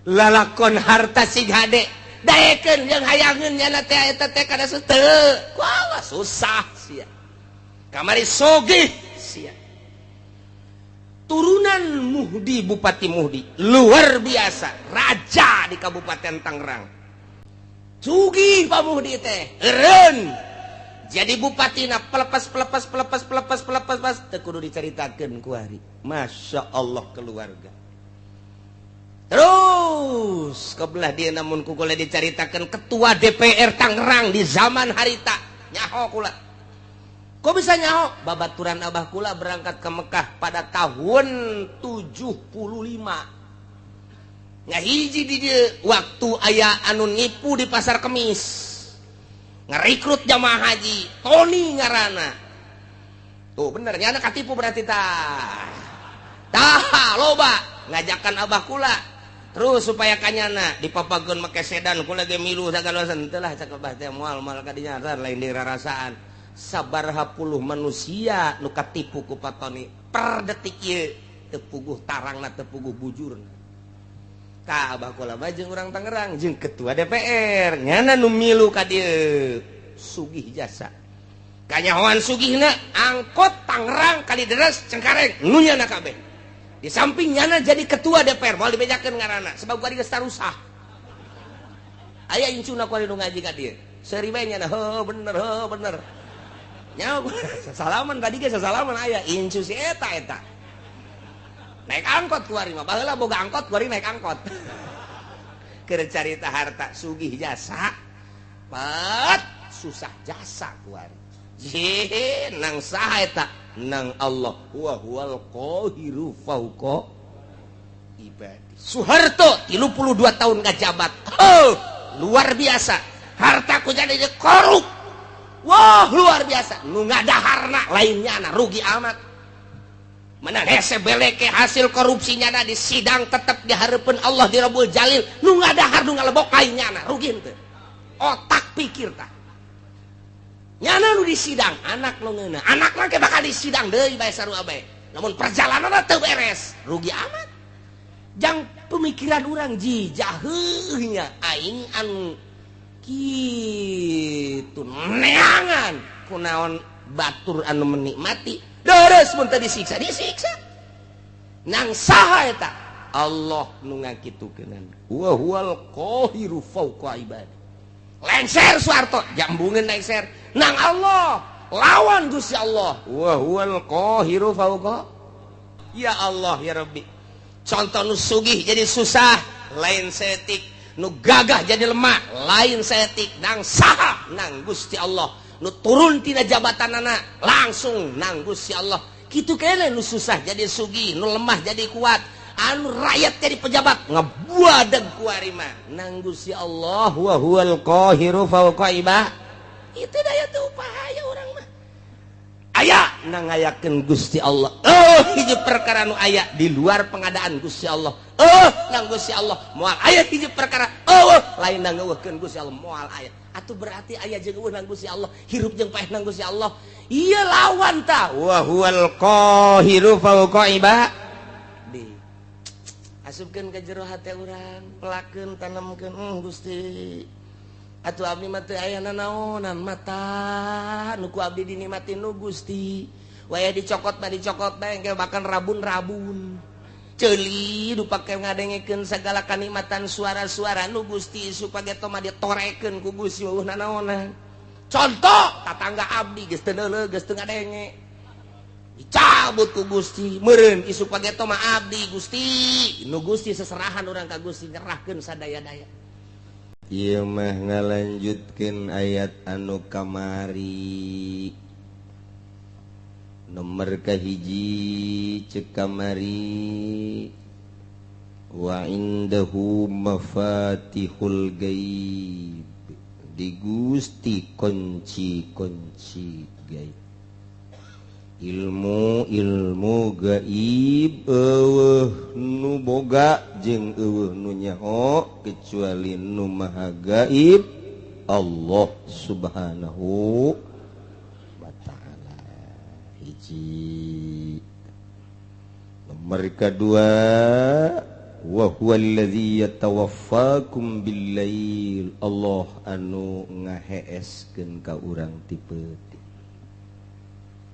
Lalakon harta sing hade daekeun jeung hayangeun nyana teh eta teh kada teu. Wah, susah sia. Kamari sogih sia. Turunan Muhdi, Bupati Muhdi luar biasa, raja di Kabupaten Tangerang. Sugih Pak Muhdi teh, eureun. Jadi bupatina pelepas pelepas pelepas pelepas pelepas pas teu kudu dicaritakeun kuari. Masya Allah keluarga. Terus kebelah dia namun ku kula dicaritakeun ketua DPR Tangerang di zaman harita nyaho kula. Kok bisa nyaho? Babaturan abah kula berangkat ke Mekah pada tahun 75. Ngahiji di dieu waktu aya anu nipu di pasar Kemis. Ngerekrut jamaah haji, Tony ngarana. Tuh bener, nyana katipu berarti tah. Tah loba ngajakan abah kula. Terus supaya kanyana dipapageun make sedan kula ge milu sagala teu lah cak abah teh moal moal kadinya lain dirarasaan. Sabaraha puluh manusia nu katipu ku Pak Tony per detik ieu teu puguh tarangna teu puguh bujurna. Tah abah kula mah jeung urang Tangerang jeung ketua DPR nyana nu milu ka dieu sugih jasa. Kanyahoan sugihna angkot Tangerang Kalideres Cengkareng nu nyana kabeh. Di samping nyana jadi ketua DPR moal dibejakeun ngaranna sebab kuari geus tarusah. Aya incuna kuari nu ngaji ka dieu. Seuri bae nyana heuh bener heuh bener. Nyaho sasalaman tadi ge sasalaman aya incu si eta eta. Naik angkot kuari mah baheula boga angkot kuari naik angkot. Keur carita harta sugih jasa pat susah jasa kuari. Jih nang saha eta nang Allah wa huwal qahiru fauqa ibadi. Soeharto 32 tahun ngajabat. Oh, luar biasa. Harta ku jadi korup. Wah, luar biasa. Nu ngadaharna lainnya na rugi amat. Menang hese beleke hasil korupsinya na di sidang tetep dihareupeun Allah di Rabbul Jalil. Nu ngadahar nu ngalebok lainnya na rugi henteu. Otak pikir tah. Nyana nu di sidang anak nu ngeunah. Anak mah ke bakal di sidang deui bae sarua bae. Namun perjalananna teu beres, rugi amat. Jang pemikiran urang ji jaheuh nya aing anu kitu neangan kunaon batur anu menikmati deres mun teu disiksa disiksa nang saha eta Allah nu ngakitukeunana wa huwal qahiru fauqa ibadi. Lengser Soeharto jambungeun lengser nang Allah lawan Gusti Allah wa huwal qahiru fauqa. Ya Allah ya Rabbi. Contoh nu sugih jadi susah lain setik, nu gagah jadi lemah lain setik, nang saha nang Gusti Allah. Nu turun tina jabatanana langsung nang Gusti Allah. Kitu kene nu susah jadi sugih, nu lemah jadi kuat, anu rakyat jadi pejabat ngebuadeg kuari mah nang Gusti Allah wa huwal qahiru fauqa ibad. Itu daya teu upaya urang mah. Aya nang ngayakeun Gusti Allah. Oh, hiji perkara nu aya di luar pengadaan Gusti Allah. Oh, nang Gusti Allah moal aya hiji perkara. Oh, lain nang ngeuweuhkeun Gusti Allah moal aya. Atuh berarti aya jeung eueuh nang Gusti Allah, hirup jeung paeh nang Gusti Allah. Ieu lawan tah. Wa huwal qahiru fauqa ibadi. Asupkeun ka jero hate urang, pelakeun tanemkeun Gusti. Atuh abdi mah teu aya nanaonan mata nu ku abdi dinikmati nu Gusti. Waya dicokot mah dicokot bae engke bahkan rabun-rabun. Ceuli nu pake ngadengekeun sagala kanikmatan suara-suara nu Gusti supaya mah ditorekeun ku Gusti eueuh nanaonan. Contoh tatangga abdi geus teu neuleuh geus teu ngadenge. Dicabut ku Gusti meureun isuk pageto mah abdi Gusti. Nu Gusti seserahan urang ka Gusti nyerahkeun sadaya-daya. Ieu mah ngalanjutkeun ayat anu kamari. Nomor kahiji cek kamari wa indahu mafatihul gaib. Di Gusti kunci-kunci gaib. Ilmu-ilmu gaib eueuh nu boga jeung eueuh nu nyaho kecuali nu maha gaib Allah Subhanahu wa ta'ala. Hiji. Nomor kedua Wa huwallazi yatawaffakum billail, Allah anu ngaheeskeun ka urang ti peuting,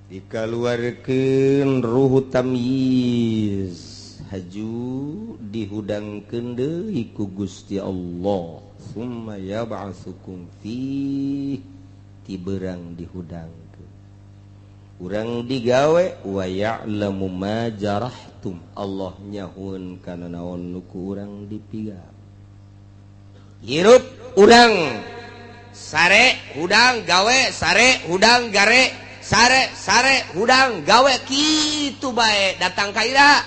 dikaluarkeun ruh tamyiz haju dihudangkeun deui ku Gusti Allah. Summa yab'atsukum fi, ti berang dihudangkeun urang digawe. Wa ya'lamu ma jarahtum, Allah nyahueun kana naon nu ku urang dipigawe. Hirup urang sare hudang gawe, sare hudang gare, sare sare hudang gawe, kitu bae datang ka ira.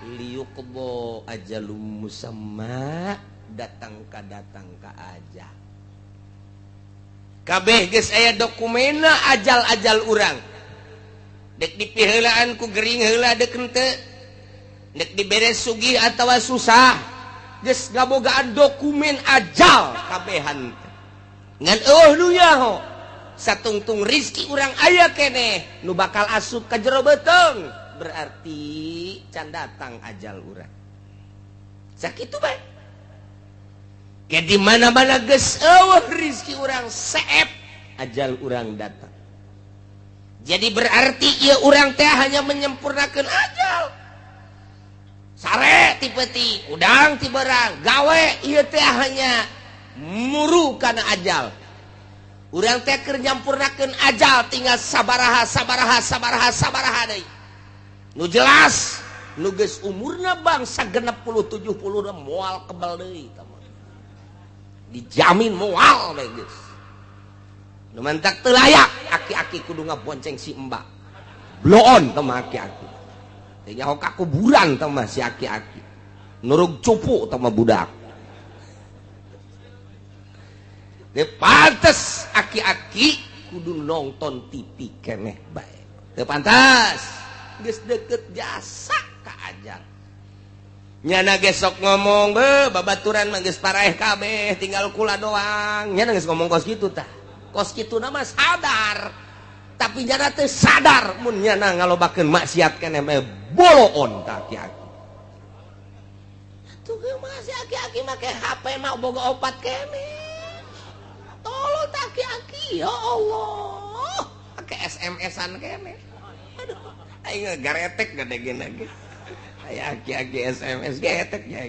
Liyuqda ajalum musamma, datang ka aja. Kabeh geus aya dokumenna ajal-ajal urang. Dek dipiheulaan ku gering heula dek henteu, dek dibere sugih atawa susah, geus ngabogaan dokumen ajal kabehan. Ngan eueuh nu nyaho satungtung rizki urang aya keneh nu bakal asup ka jero beuteung, berarti can datang ajal urang. Sakitu bae. Ke di mana-mana geus eueuh rizki urang seep, ajal urang datang. Jadi berarti ieu urang teh hanya menyempurnakan ajal. Sare ti peuting, udang ti berang, gawe ieu teh hanya muru kana ajal. Urang teh keur nyampurnakeun ajal tinggal sabaraha sabaraha sabaraha sabaraha deui. Nu jelas nu geus umurna bangsa 60 70 moal kebal deui tah mah. Dijamin moal bae geus. Nu mantak teu layak aki-aki kudu ngabonceng si embak. Bloon tah mah aki-aki. Teu nyaho ka kuburan tah mah si aki-aki. Nurug cupu tah mah budak. Teu pantes aki-aki kudu nonton TV keneh bae. Teu pantas. Geus deket jasa ka ajal. Nyana gesok ngomong be babaturan mah geus paraeh kabeh tinggal kula doang. Nyana geus ngomong kos kitu tah. Kos kitu na mah sadar. Tapi nyana teu sadar mun nyana ngalobakeun maksiat keneh mah boloon ka aki-aki. Atuh ge mah si aki-aki make HP mah boga opat keneh. Tolong tak aki-aki ya Allah. Pakai SMS-an keneh. Aduh, aing garetek gede gini. Aya aki-aki SMS getek ya.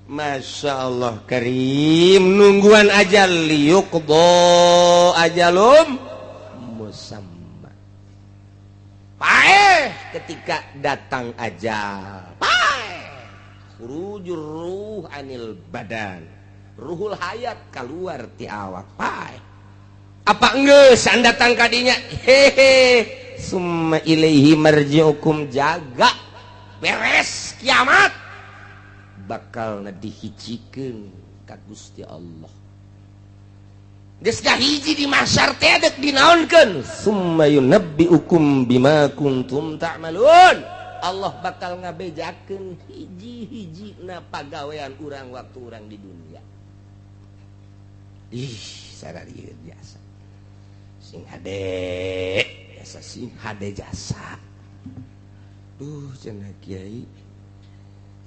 Masya Allah karim, nungguan ajal liyuqda ajalum musamma. Paeh ketika datang ajal. Paeh. Khurujur ruh anil badan. Ruhul hayat keluar ti awak. Paeh. Apa enggeus datang kadinya? Hehe. Summa ilaihi marji'ukum, jaga beres kiamat bakal dihijikeun ka Gusti Allah. Geus hiji di mahsyar teh deuk dinaonkeun? Summa yunabbi'ukum bima kuntum ta'malun. Allah bakal ngabejakeun hiji-hijina pagawean urang waktu urang di dunia. Ih, sararieun jasa. Sing hade, jasa sing hade jasa. Duh, cenah kiai.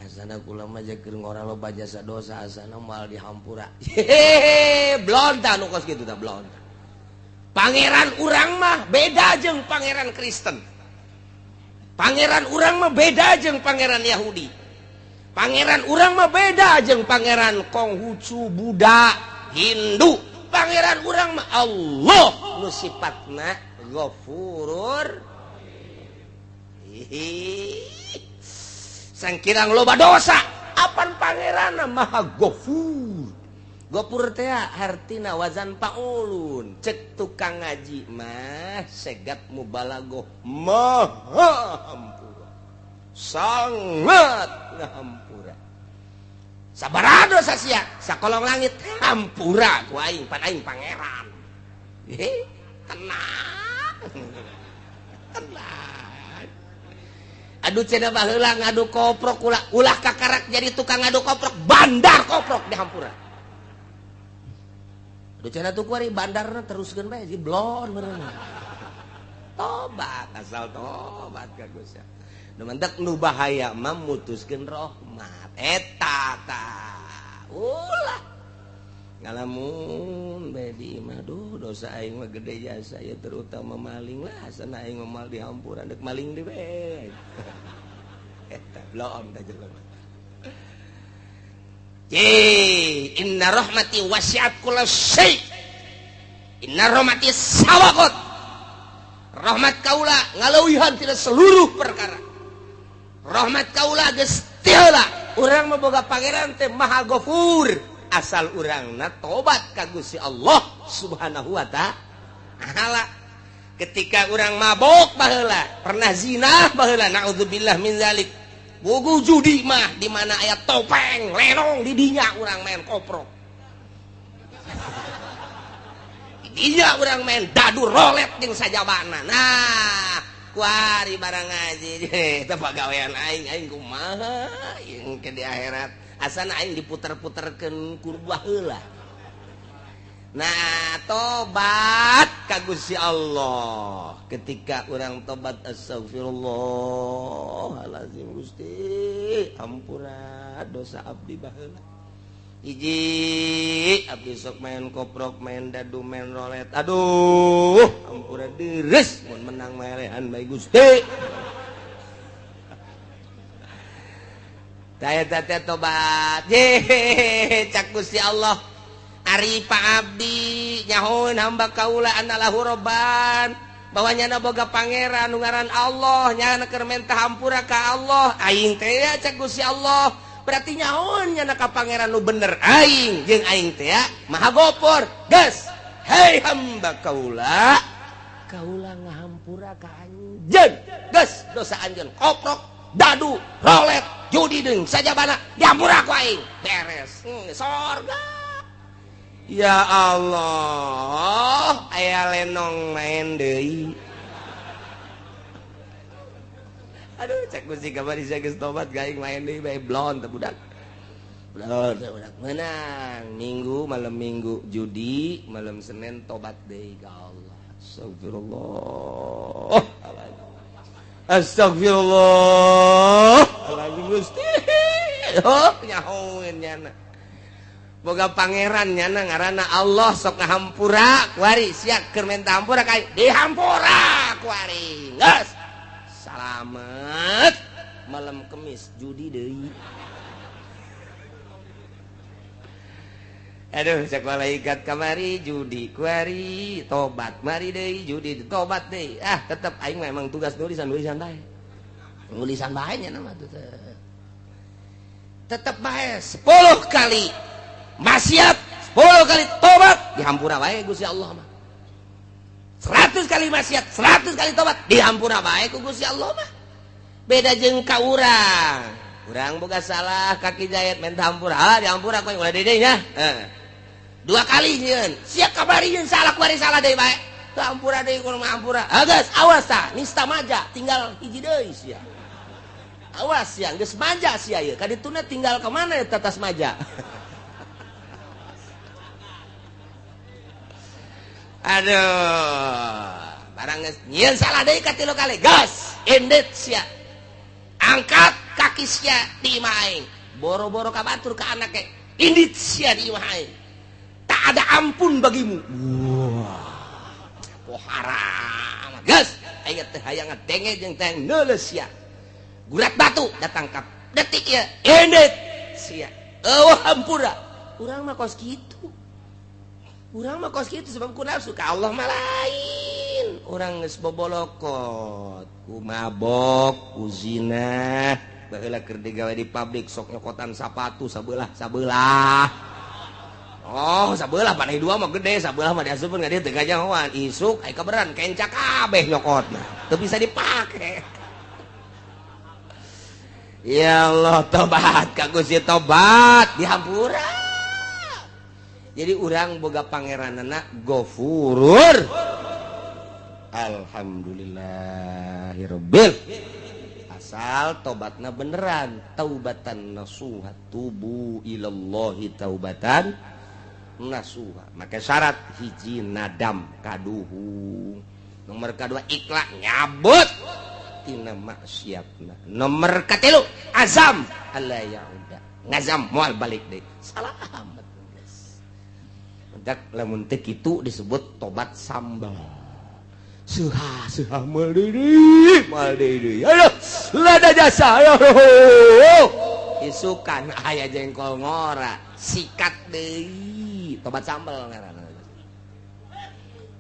Asana kula mah keur ngora loba jasa dosa, asana moal dihampura. Hehehe, blonta nu kos kitu tah blonta. Pangeran urang mah beda jeung pangeran Kristen. Pangeran urang mah beda jeung pangeran Yahudi. Pangeran urang mah beda jeung pangeran Konghucu, Buddha, Hindu. Pangeran urang mah Allah nu sifatna Ghafurur. Sangkirang loba dosa, apan pangeran maha gofur. Gofur teh hartina wazan paulun. Cek tukang ngaji mah segat mubalagoh maha hampura. Sangat ngahampura. Sabaraha dosa sia sakolong langit hampura ku aing pan aing pangeran. Tenang. Tenang. Aduh cenah baheula ngadu koprok ulah ulah kakarak jadi tukang ngadu koprok bandar koprok di hampura. Aduh cenah tuh kuari bandarna teruskeun bae si blon meureun. Tobat asal tobat ka Gusti. Nu mantak nu bahaya mah mutuskeun rahmat. Eta tah. Ulah. Ngalamun bae di imah duh dosa aing mah gede jasa ya terutama maling lah asana aing mah mal dihampuran dek maling deui we. Eta bloon da jelema. Ye, inna rahmati wasi'at kulla syai. Inna rahmati sawaqat. Rahmat kaula ngaleuwihan tina seluruh perkara. Rahmat kaula geus teu heula. Urang mah boga pangeran teh Maha Ghafur. Asal urangna tobat ka Gusti Allah Subhanahu wa ta'ala. Ketika urang mabok baheula, pernah zina baheula, naudzubillah min zalik. Bogo judi mah di mana aya topeng, lenong di dinya urang main koprok. Di dinya urang main dadu rolet jeung sajabana. Nah, kuari barang ngaji eta pagawean aing, aing kumaha jeung ke di akhirat. Asana aing diputer-puterkeun ku baheula. Nah, tobat ka Gusti Allah. Ketika urang tobat astagfirullahalazim Gusti, ampura dosa abdi baheula. Hiji, abdi sok main koprok, main dadu, main rolet. Aduh, ampura deres mun menang melehan bae Gusti. Taya teh tobat. Ye, cak Gusti Allah. Ari Pak Abdi nyahoeun hamba kaula anallahu robban. Bahwa nyana boga pangeran nu ngaran Allah, nyana keur menta hampura ka Allah. Aing teh ya cak Gusti Allah. Berarti nyahoeun nyana ka pangeran nu bener aing jeung aing teh ya Maha Gopor. Geus, hei hamba kaula, kaula ngahampura ka anjeun. Geus, dosa anjeun koprok, dadu, rolet, judi deung sajabana dihampura ku aing. Beres. Sorga. Ya Allah, aya lenong main deui. Aduh, cek Gusti kamari sia geus tobat gaing main deui bae blon teh budak. Blon teh budak menang. Minggu malam Minggu judi, malam Senin tobat deui ka Allah. Astagfirullah. Astagfirullah. Alazim Gusti. Oh, nyahoeun nyana. Boga pangeran nyana ngaranna Allah sok ngahampura kuari sia keur menta hampura ka dihampura kuari. Geus. Salamet. Malam Kemis judi deui. Aduh, cek malaikat kamari judi kuari, tobat mari deui judi tobat deui. Ah, tetep aing memang tugas nulisan-nulisan bae. Nulisan bae nya mah tuh. Tetep bae 10 kali maksiat, 10 kali tobat dihampura bae Gusti Allah mah. 100 kali maksiat, 100 kali tobat dihampura bae ku Gusti Allah mah. Beda jeung ka urang. Urang boga salah kaki jayat menta hampura, ah dihampura ku ulah deui nya. Heeh. 2 kali nyieun, sia kabari nyeun salah kuari salah deui bae. Teu hampura deui kudu hampura. Ah geus, awas tah, nista maja tinggal hiji deui sia. Awas sia, geus maja sia ieu. Ka dituna tinggal ka mana eta tas maja? Aduh, barang geus nyieun salah deui ka 3 kali. Gas, endet sia. Angkat kaki sia di imah aing. Boro-boro ka batur ka anake. Indit sia di imah aing. Tak ada ampun bagimu. Wah. Oh haram. Gas, aing teh hayang ngadenge jeung teh neuleus sia. Gurat batu datangkap. Detik ieu, endet sia. Eueuh hampura. Urang mah kos kitu. Urang mah kos kitu sebab ku nafsu ka Allah mah lain. Urang geus bobolokot, ku mabok, ku zina, baheula keur digawe di pabrik sok nyokotan sapatu sabelah-sabelah. Oh, sabelah panai dua mah gede, sabelah mah diasupkeun ka dieu teu gajahoan. Isuk aya kaberan kenca kabeh nyokotna. Teu bisa dipake. Ya Allah, tobat ka Gusti tobat dihampura. Jadi urang boga pangeranana Gofurur. Alhamdulillahirabbil. Asal tobatna beneran, taubatan nasuha, tubu ilallahi taubatan nasuha. Maka syarat hiji nadam kaduhung, nomor kedua ikhlas nyabut, tina maksiatna. Nomor katilu azam alla yauda, ngazam moal balik deui. Salamat geus. Mendak lamun teu kitu disebut tobat sambal. Suha suha moal deui, moal deui. Aduh, lada jasa. Aduh. Isukan aya jengkol ngora, sikat deui. Tobat sambal ngaranna.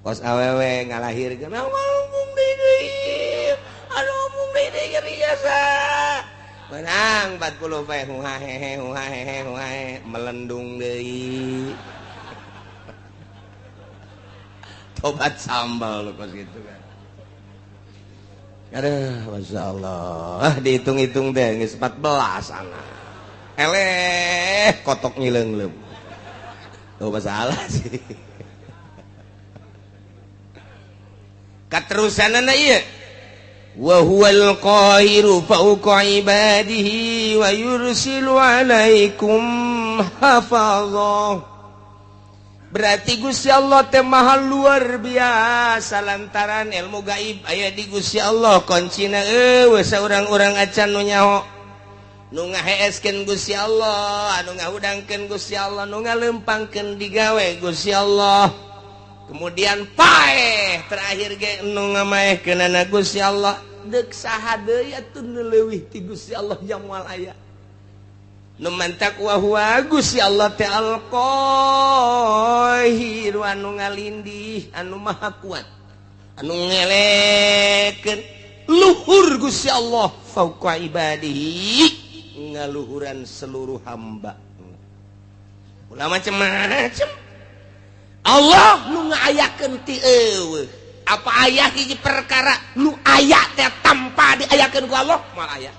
Kos awewe ngalahirkeun mung deui. Aduh mung deui nyeri jasa. Menang 40 poe huhahehe huhahehe huhahe melendung deui. Tobat sambal lu kos gitu kan. Aduh, Masya Allah. Dihitung-hitung deh geus 14 anak. Eleh kotok ngileung-leung. Tuh masalah sih. Katerusanana ieu wa huwal qahiru fawqa ibadihi wa yursilu alaikum hafazah. Berarti Gusti Allah teh maha luar biasa lantaran ilmu gaib aya di Gusti Allah, kuncina eueuh saurang-urang acan nu nyaho, nu ngaheeskeun Gusti Allah, anu ngahudangkeun Gusti Allah, nu ngalempangkeun digawe Gusti Allah. Kemudian paeh terakhir ge nu ngamaehkeunana Gusti Allah. Deuk saha deui atuh nu leuwih ti Gusti Allah yang moal aya. Nu mantak wa huwa Gusti Allah teh al-Qahir anu ngalindih, anu maha kuat, anu ngelekeun luhur Gusti Allah fauqa ibadihi, ngaluhuran seluruh hamba. Ulah macem-macem Allah nu ngaayakeun ti eueuh. Apa aya hiji perkara nu aya teh tanpa diayakeun ku Allah? Moal aya.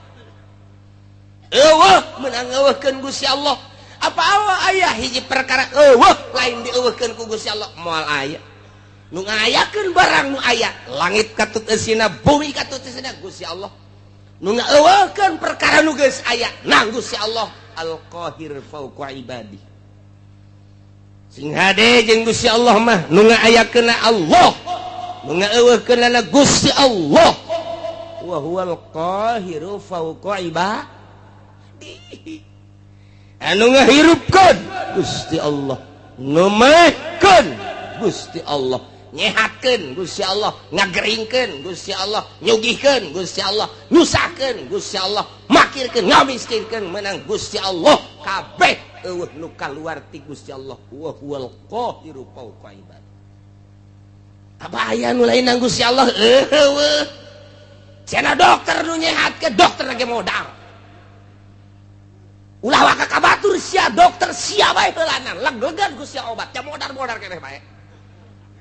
Eueuh meunang eueuhkeun Gusti Allah. Apa Allah aya hiji perkara eueuh lain dieueuhkeun ku Gusti Allah? Moal aya. Nu ngaayakeun barang nu aya, langit katut eusina, bumi katut eusina Gusti Allah. Nu ngaeueuhkeun perkara nu geus aya, nang Gusti Allah Al-Qahir fauqa ibadihi. Sing hade jeung Gusti Allah mah nu ngaayakeunna Allah, nu ngaeuweuhkeunna Gusti Allah. Wa huwal qahiru fawqa ibadihi. Anu ngahirupkeun Gusti Allah, nu maehkeun Gusti Allah, nyehatkeun Gusti Allah, ngageringkeun Gusti Allah, nyugihkeun Gusti Allah, nyusahkeun Gusti Allah, makirkeun, ngamiskinkeun menang Gusti Allah kabeh. Eueuh nu kaluar ti Gusti Allah wa huwal qahiru fawqa ibad. Apa aya nu lain nang Gusti Allah? Eueuh. Cenah dokter nu nyehatkeun, dokter lagi modal. Ulah waka ka batur sia dokter sia bae heulanan, leglegan Gusti obat, ja modar-modar keneh bae.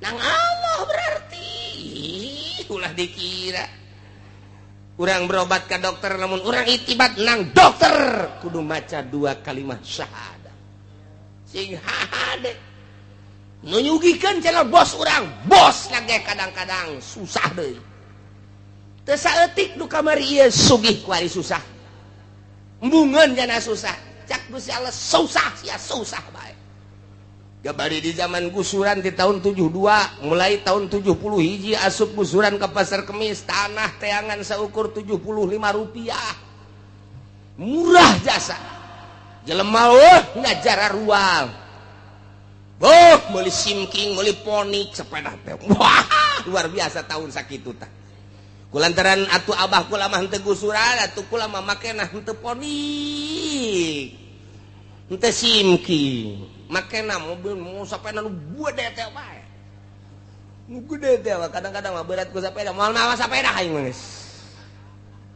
Nang Allah berarti ulah dikira. Urang berobat ke dokter, namun urang itibat nang dokter kudu maca dua kalimat syahadat. Sing hade nu nyugikeun cenah bos urang, bos lagi kadang-kadang susah deui. Teu saeutik nu kamari ieu sugih kuari susah. Embungeun jana susah. Cak Gusti Allah susah sia susah bae. Gabari di zaman gusuran di tahun 72, mulai tahun 70 hiji asup gusuran ke Pasar Kemis, tanah teangan seukur 75 rupiah. Murah jasa. Jelema eueuh ngajara rual. Boh, meuli simking, meuli ponik, sepeda teh. Wah, luar biasa tahun sakitu tah. Kulantaran atuh abah kula mah henteu gusuran, atuh kula mah makena henteu ponik. Henteu simking. Makena mobil mau sepeda nu gede teh bae. Nu gede teh kadang-kadang mah berat ku sepeda, moal mawa sepeda aing mah geus.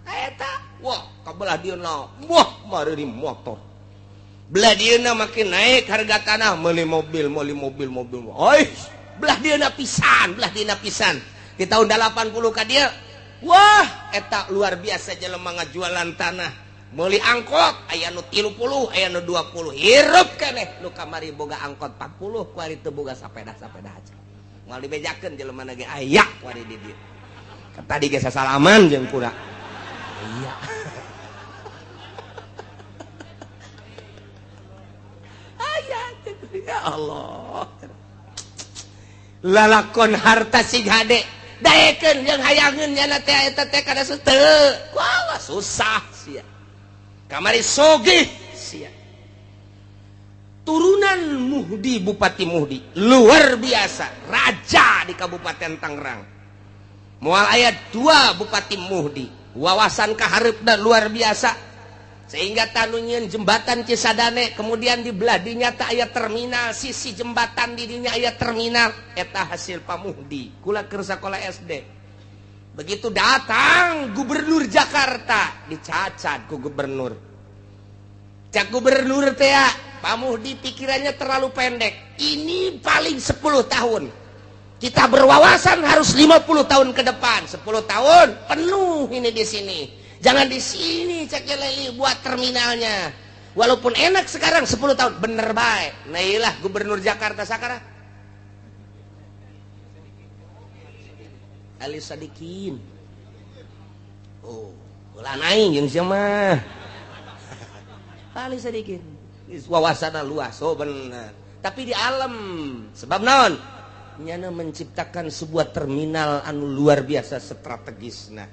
Eta, wah kabelah dieuna, wah mari motor. Belah dieuna makin naik harga tanah, meuli mobil, meuli mobil, mobil. Oi, belah dieuna pisan, belah dieuna pisan. Di tahun 80 ka dieu, wah eta luar biasa jelema ngajualan tanah. Meuli angkot aya nu 30, aya nu 20. Hirup keneh nu kamari boga angkot 40, kuari teu boga sapeda-sapeda aja. Moal dibejakeun jelema na ge aya kuari di dieu. Tadi ge sasalaman jeung kura. Iya. Aya ya Allah. Lalakon harta sing hade. Daekeun jeung hayangeun nyana teh eta teh kada teu. Wah, susah sia. Kamari sogih sia. Turunan Muhdi, Bupati Muhdi luar biasa, raja di Kabupaten Tangerang. Moal aya 2 Bupati Muhdi, wawasan kahareupna luar biasa. Sehingga tanu nyieun jembatan Cisadane, kemudian di belah dinya tak aya terminal, sisi jembatan di dinya aya terminal, eta hasil Pak Muhdi. Kula keur sakola SD. Begitu datang gubernur Jakarta, dicacat ku gubernur. Cak gubernur teh, Pak Muhdi pikirannya terlalu pendek. Ini paling 10 tahun. Kita berwawasan harus 50 tahun ke depan. 10 tahun penuh ini di sini. Jangan di sini cek leli buat terminalnya. Walaupun enak sekarang 10 tahun bener baik. Nah iyalah gubernur Jakarta sekarang. Ali Sadikin. Oh, ulah aing jeung sia mah. Ali Sadikin. Wawasanna luas, oh bener. Tapi di alam sebab naon? Nyana menciptakan sebuah terminal anu luar biasa strategisna.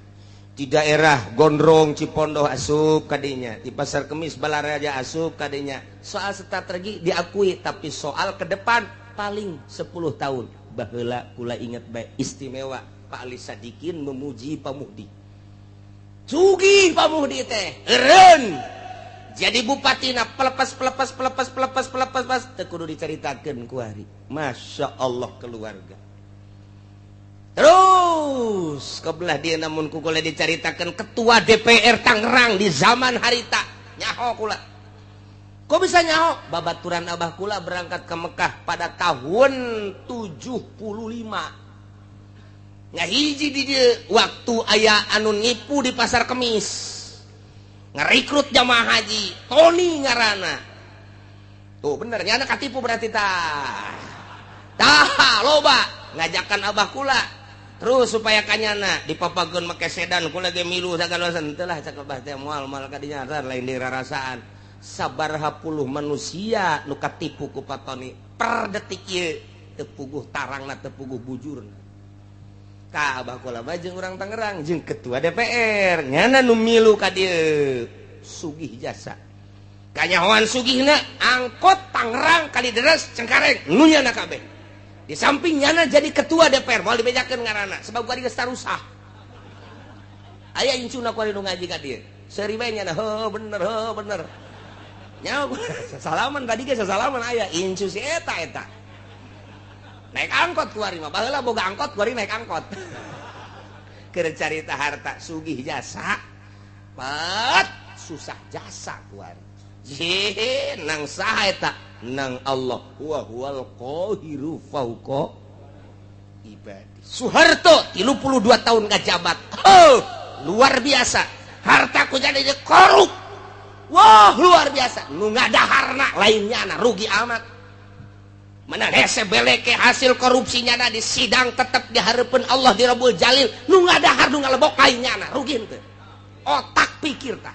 Di daerah Gondrong Cipondoh asup kadinya, di Pasar Kemis Balaraja asup kadinya. Soal strategi diakui, tapi soal ke depan paling 10 tahun. Baheula kula ingat baik istimewa Pak Ali Sadikin memuji Pak Muhdi. Sugih Pak Muhdi teh, eureun. Jadi bupatina pelepas pelepas pelepas pelepas pelepas pas teu kudu dicaritakeun ku hari. Masya Allah keluarga. Terus kebelah dia namun ku kula dicaritakeun ketua DPR Tangerang di zaman harita nyaho kula. Kok bisa nyaho? Babaturan abah kula berangkat ke Mekah pada tahun 75. Ngahiji di dieu waktu aya anu nipu di Pasar Kemis. Ngerekrut jamaah haji, Tony ngaranna. Tuh bener nyana katipu berarti tah. Tah loba ngajakan abah kula. Terus supaya kanyana dipapageun make sedan kula ge milu sagala teu lah cak abah teh moal moal kadinya lain dirarasaan. Sabaraha puluh manusia nu katipu ku Pak Tony per detik ieu teu puguh tarangna teu puguh bujurna. Tah abah kula mah jeung urang Tangerang jeung ketua DPR nyana nu milu ka dieu sugih jasa. Kanyahoan sugihna angkot Tangerang Kalideres Cengkareng nu nyana kabeh. Di samping nyana jadi ketua DPR moal dibejakeun ngaranna sebab gua geus tarusah. Aya incuna ku nu ngaji ka dieu. Seuri bae nyana heuh bener heuh bener. Nyaho salaman tadi ge sasalaman aya incu si eta eta. Naik angkot kuari mah baheula boga angkot kuari naik angkot. Keur carita harta sugih jasa. Pat susah jasa kuari. Jih nang saha eta? Nang Allah wa huwal qahiru fauqa ibadi. Soeharto 32 tahun ngajabat. Oh, luar biasa. Harta ku jadi korup. Wah, luar biasa. Nu ngadaharna lainnya na rugi amat. Menang hese beleke hasil korupsinya na di sidang tetep dihareupeun Allah di Rabbul Jalil. Nu ngadahar nu ngalebok lainnya na rugi henteu. Otak pikir tah.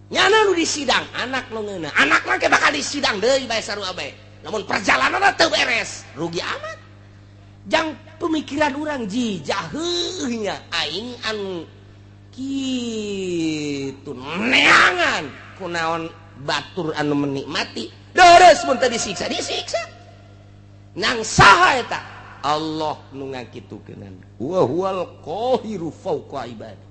Nyana nu di sidang anak nu ngeunah. Anak mah ke bakal di sidang deui bae sarua bae. Namun perjalananna teu beres, rugi amat. Jang pemikiran urang ji jaheuhnya aing anu kitu neangan kunaon batur anu menikmati deres mun teu disiksa disiksa. Nang saha eta? Allah nu ngakitukeunana. Wa huwal qahiru fauqa ibadi.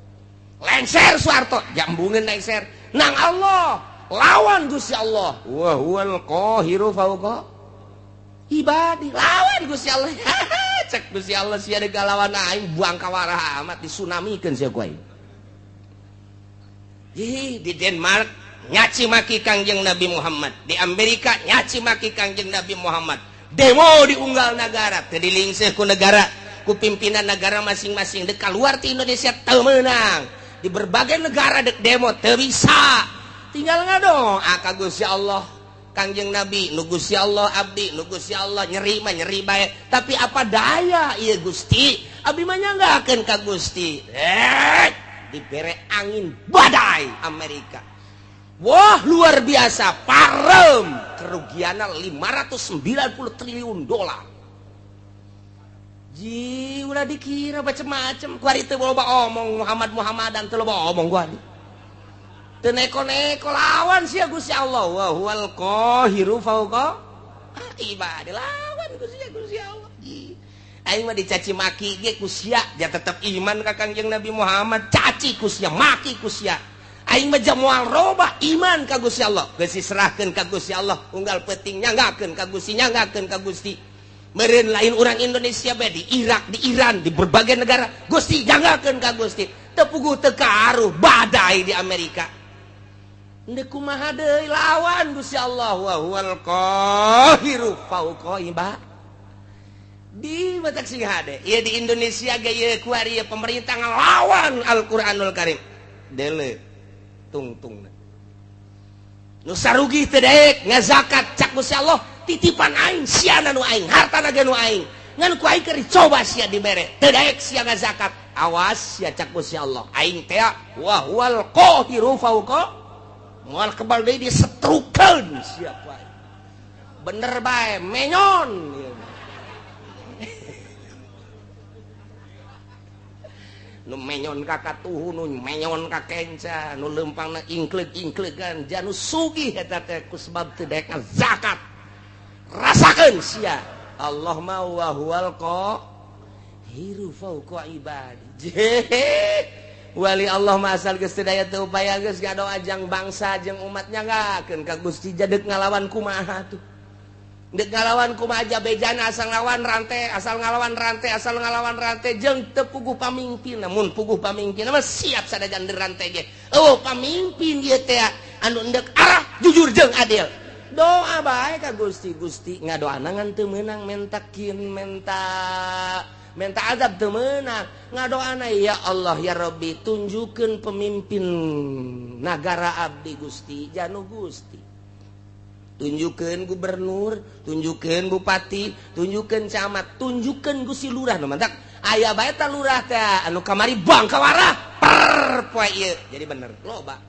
Lengser Soeharto jambungeun lengser nang Allah lawan Gusti Allah. Wa huwal qahiru fauqa ibadi lawan Gusti Allah. Cek Gusti Allah sia deuk lawan aing buang kawarah amat disunamikeun sia ku aing. Ih, di Denmark nyaci maki Kangjeng Nabi Muhammad, di Amerika nyaci maki Kangjeng Nabi Muhammad. Demo di unggal negara, teu dilingseuh ku negara, ku pimpinan negara masing-masing. Dek keluar ti Indonesia teu meunang. Di berbagai negara dek demo teu bisa. Tinggal ngadoa ka Gusti Allah, Kangjeng Nabi, nu Gusti Allah abdi, nu Gusti Allah nyeri mah nyeri bae. Tapi apa daya ieu Gusti, abdi mah nyanggakeun ka Gusti. Dibere angin badai Amerika. Wah luar biasa, parem kerugiannya 590 triliun dolar. Ji ulah dikira macem-macem kuari teu loba omong Muhammad Muhammadan teu loba omong kuari. Teu neko-neko lawan sia Gusti Allah wa huwal qahiru fauqa ibadi lawan Gusti Allah. Ji aing mah dicaci maki ge ku sia ja tetep iman ka Kangjeng Nabi Muhammad, caci ku sia maki ku sia. Aing mah moal robah iman ka Gusti Allah. Geus diserahkeun ka Gusti Allah, unggal peuting nyanggakeun ka Gusti, nyanggakeun ka Gusti. Meureun lain urang Indonesia bae di Irak, di Iran, di berbagai negara, Gusti nyanggakeun ka Gusti. Teu puguh teu karuh badai di Amerika. Ndek kumaha deui lawan Gusti Allah wa huwal qahiru fauqa ibadi. Di batak sing hade. Ieu di Indonesia ge ieu kuari pemerintah ngalawan Al-Qur'anul Karim. Dele tungtungna. Nu sarugi teu daek ngazakat cak Gusti Allah titipan aing siana nu aing hartana ge nu aing ngan ku aing keur dicoba sia dibere teu daek sia ngazakat awas sia cak Gusti Allah aing teh wa huwal qahiru fauqa moal kebal deui disetrukeun sia ku aing bener bae menyon nu menyon ka katuhu nu menyon ka kenca nu leumpangna ingkleug-ingklegan janu sugih eta teh ku sebab teu daek zakat rasakeun sia Allah ma wa huwal qahiru fauqa ibadi. Wali Allah mah asal geus teu daya teu upaya geus ngadoa jang bangsa jeung umat nyanggakeun ka Gusti jadeuk ngalawan kumaha tuh deuk ngalawan kumaha aja bejana asal ngalawan rantai asal ngalawan rantai asal ngalawan rantai jeung teu puguh pamingpin namun puguh pamingpin mah siap sadajan rantai ge eueuh pamimpin ieu teh anu endek arah jujur jeung adil doa bae ka Gusti. Gusti ngadoana ngan teu meunang mentakin menta azab teu meunang ngadoana ya Allah ya Rabbi tunjukkeun pemimpin nagara abdi Gusti janu Gusti tunjukkeun gubernur tunjukkeun bupati tunjukkeun camat tunjukkeun Gusti lurah nu mantak aya bae ta lurah teh anu kamari bangkawarah per poe ieu jadi bener loba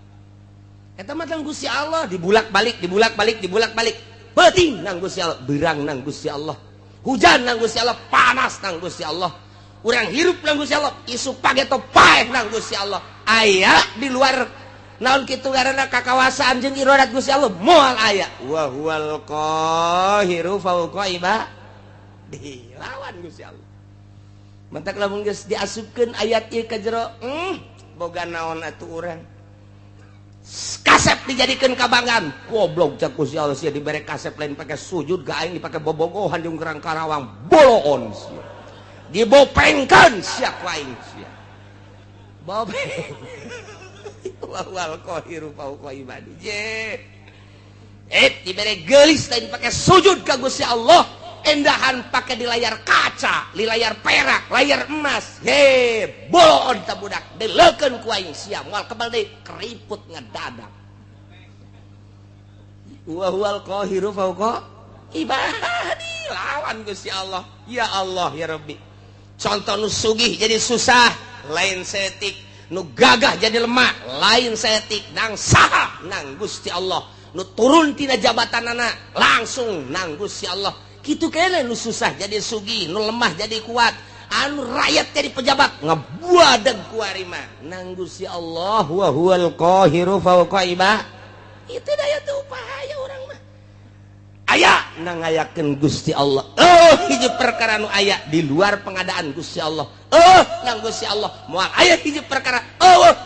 eta mah tang Gusti Allah dibulak-balik dibulak-balik dibulak-balik peuting nang Gusti Allah beurang nang Gusti Allah hujan nang Gusti Allah panas nang Gusti Allah urang hirup nang Gusti Allah isuk pageto paeh nang Gusti Allah aya di luar naon kitu ngaranna kakawasaan jeung iradat Gusti Allah moal aya wa huwal qahiru fauqa ibadi lawan Gusti Allah mantak lamun geus diasupkeun ayat ieu ka jero boga naon atuh urang kasep dijadikeun kabanggaan goblok cak Gusti Allah sia dibere kasep lain pake sujud ga aing dipake bobogohan jeung gerang Karawang boloon sia dibopengkeun sia ku aing sia bopeng wal qahiru fauqa ibadi je dibere geulis lain pake sujud ka Gusti Allah endahan pake di layar kaca di layar perak layar emas he boloon ta budak deleukeun ku aing sia moal kebal deui keriput ngedadak wa huwal qahiru fauqa ibadi lawan Gusti Allah ya Allah ya Rabbi contoh nu sugih jadi susah lain setik nu gagah jadi lemah lain setik nang saha nang Gusti Allah nu turun tina jabatanana langsung nang Gusti Allah kitu kene nu susah jadi sugih nu lemah jadi kuat anu rakyat jadi pejabat ngebuadeg ku ari mah nang Gusti Allah wa huwal qahiru fauqa ibadi itu daya teu upaya urang mah aya nang ngayakeun Gusti Allah hiji perkara nu aya di luar pengadaan Gusti Allah nang Gusti Allah moal aya hiji perkara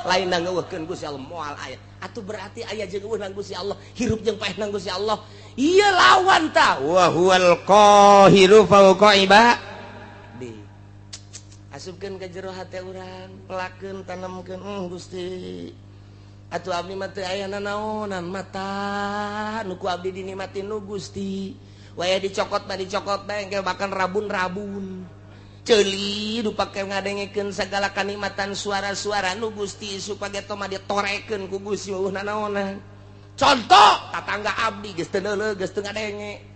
lain nang ngeuweuhkeun Gusti Allah moal aya atuh berarti aya jeung eueuh nang Gusti Allah hirup jeung paeh nang Gusti Allah ieu lawan ta wa huwal qahiru fauqa ibadi asupkeun ka jero hate urang pelakeun tanemkeun Gusti atuh abdi mah teu aya nanaonan mata nu ku abdi dinikmatin nu Gusti waya dicokot mah dicokot bae engke bahkan rabun-rabun ceuli nu pake ngadengekeun sagala kanikmatan suara-suara nu Gusti supageto mah ditorekeun ku Gusti eueuh nanaonan contoh tatangga abdi geus teu neuleuh geus teu ngadenge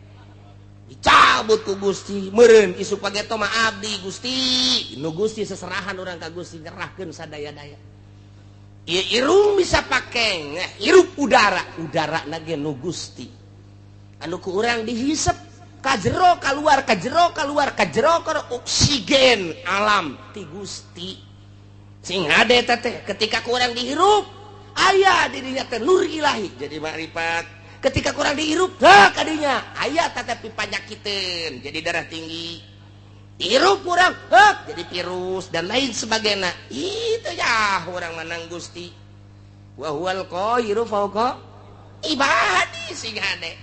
dicabut ku Gusti meureun isuk pageto mah abdi Gusti nu Gusti seserahan urang ka Gusti nyerahkeun sadaya-daya ieu irung bisa pake hirup udara udara na ge nu Gusti anu ku urang dihisep Kajero keluar, kajero keluar, kajero keluar oksigen alam ti Gusti. Sing hade teh ketika kurang dihirup aya dirinya teh nur ilahi jadi makrifat. Ketika kurang dihirup tah kadinya aya tetapi panyakiteun jadi darah tinggi. Hirup kurang hek jadi virus dan lain sebagainya. Itu ya urang menang Gusti. Wa huwal qahiru fawqa ibadi sing hade.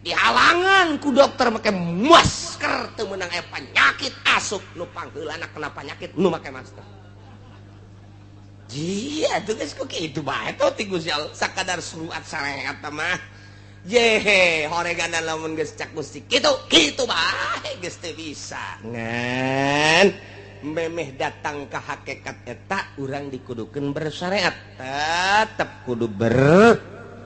Dihalangan ku dokter make masker teu meunang aya penyakit asup nu pangheulana kena penyakit nu make masker. Jia tuh geus ku kitu bae tuh ti Gusti Allah sakadar surat sareat mah. Yehe horeganan lamun geus cak Gusti kitu kitu bae geus teu bisa. Ngan memeh datang ka hakikat eta urang dikudukeun bersyariat. Tetep kudu bersyariat.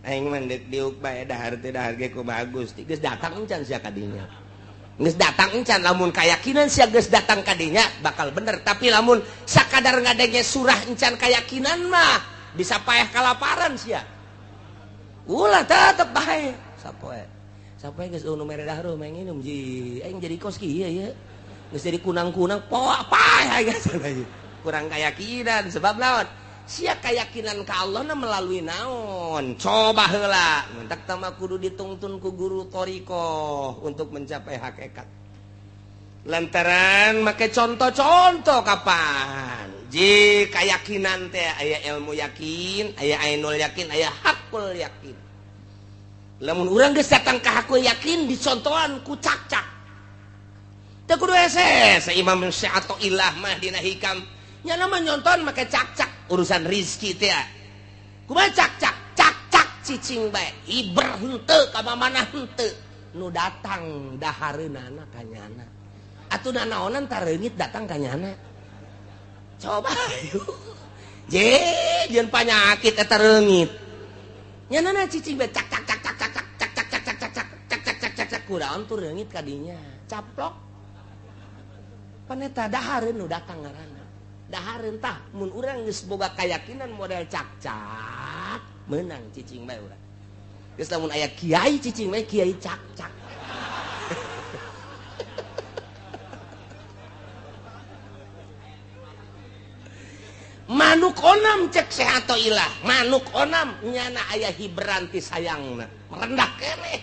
Aing mah deuk diuk bae dahar teh dahar ge kumaha Gusti geus datang encan sia ka dinya. Geus datang encan lamun kayakinan sia geus datang ka dinya bakal bener, tapi lamun sakadar ngadenge surah encan kayakinan mah bisa paeh kalaparan sia. Ulah tetep bae sapoe. Sapoe geus nu mere dahar mah nginum ji aing jadi kos kieu ye. Geus jadi kunang-kunang poa paeh geus. Kurang kayakinan sebab lawan sia keyakinan ka Allah na melalui naon coba heula mentak tama kudu ditungtun ku guru thariqah untuk mencapai hakikat lantaran make contoh-contoh kapan ji keyakinan teh aya ilmu yakin aya ainul yakin aya hakul yakin lamun urang geus datang ka hakul yakin dicontohan ku cak-cak teu kudu hese sa Imam Syathoillah mah dina hikam nya mah nyonton make cak-cak urusan rizki teh kumaha cak-cak cak-cak cicing bae hiber henteu ka mamana henteu nu datang dahareunana ka nyana atuh nanaonan tareungit datang ka nyana coba je jeung panyakit eta reungit nyanana cicing bae cak cak cak cak cak cak cak cak cak cak cak cak cak cak cak kudaon tuh reungit ka dinya caplok paneta dahareun nu datang ngaranna dahareun tah mun urang geus boga kayakinan model cak-cak meunang cicing bae urang geus lamun aya kiai cicing bae kiai cak-cak manuk onam cek Syathoillah manuk onam nyana aya hiberan ti sayangna merendah keneh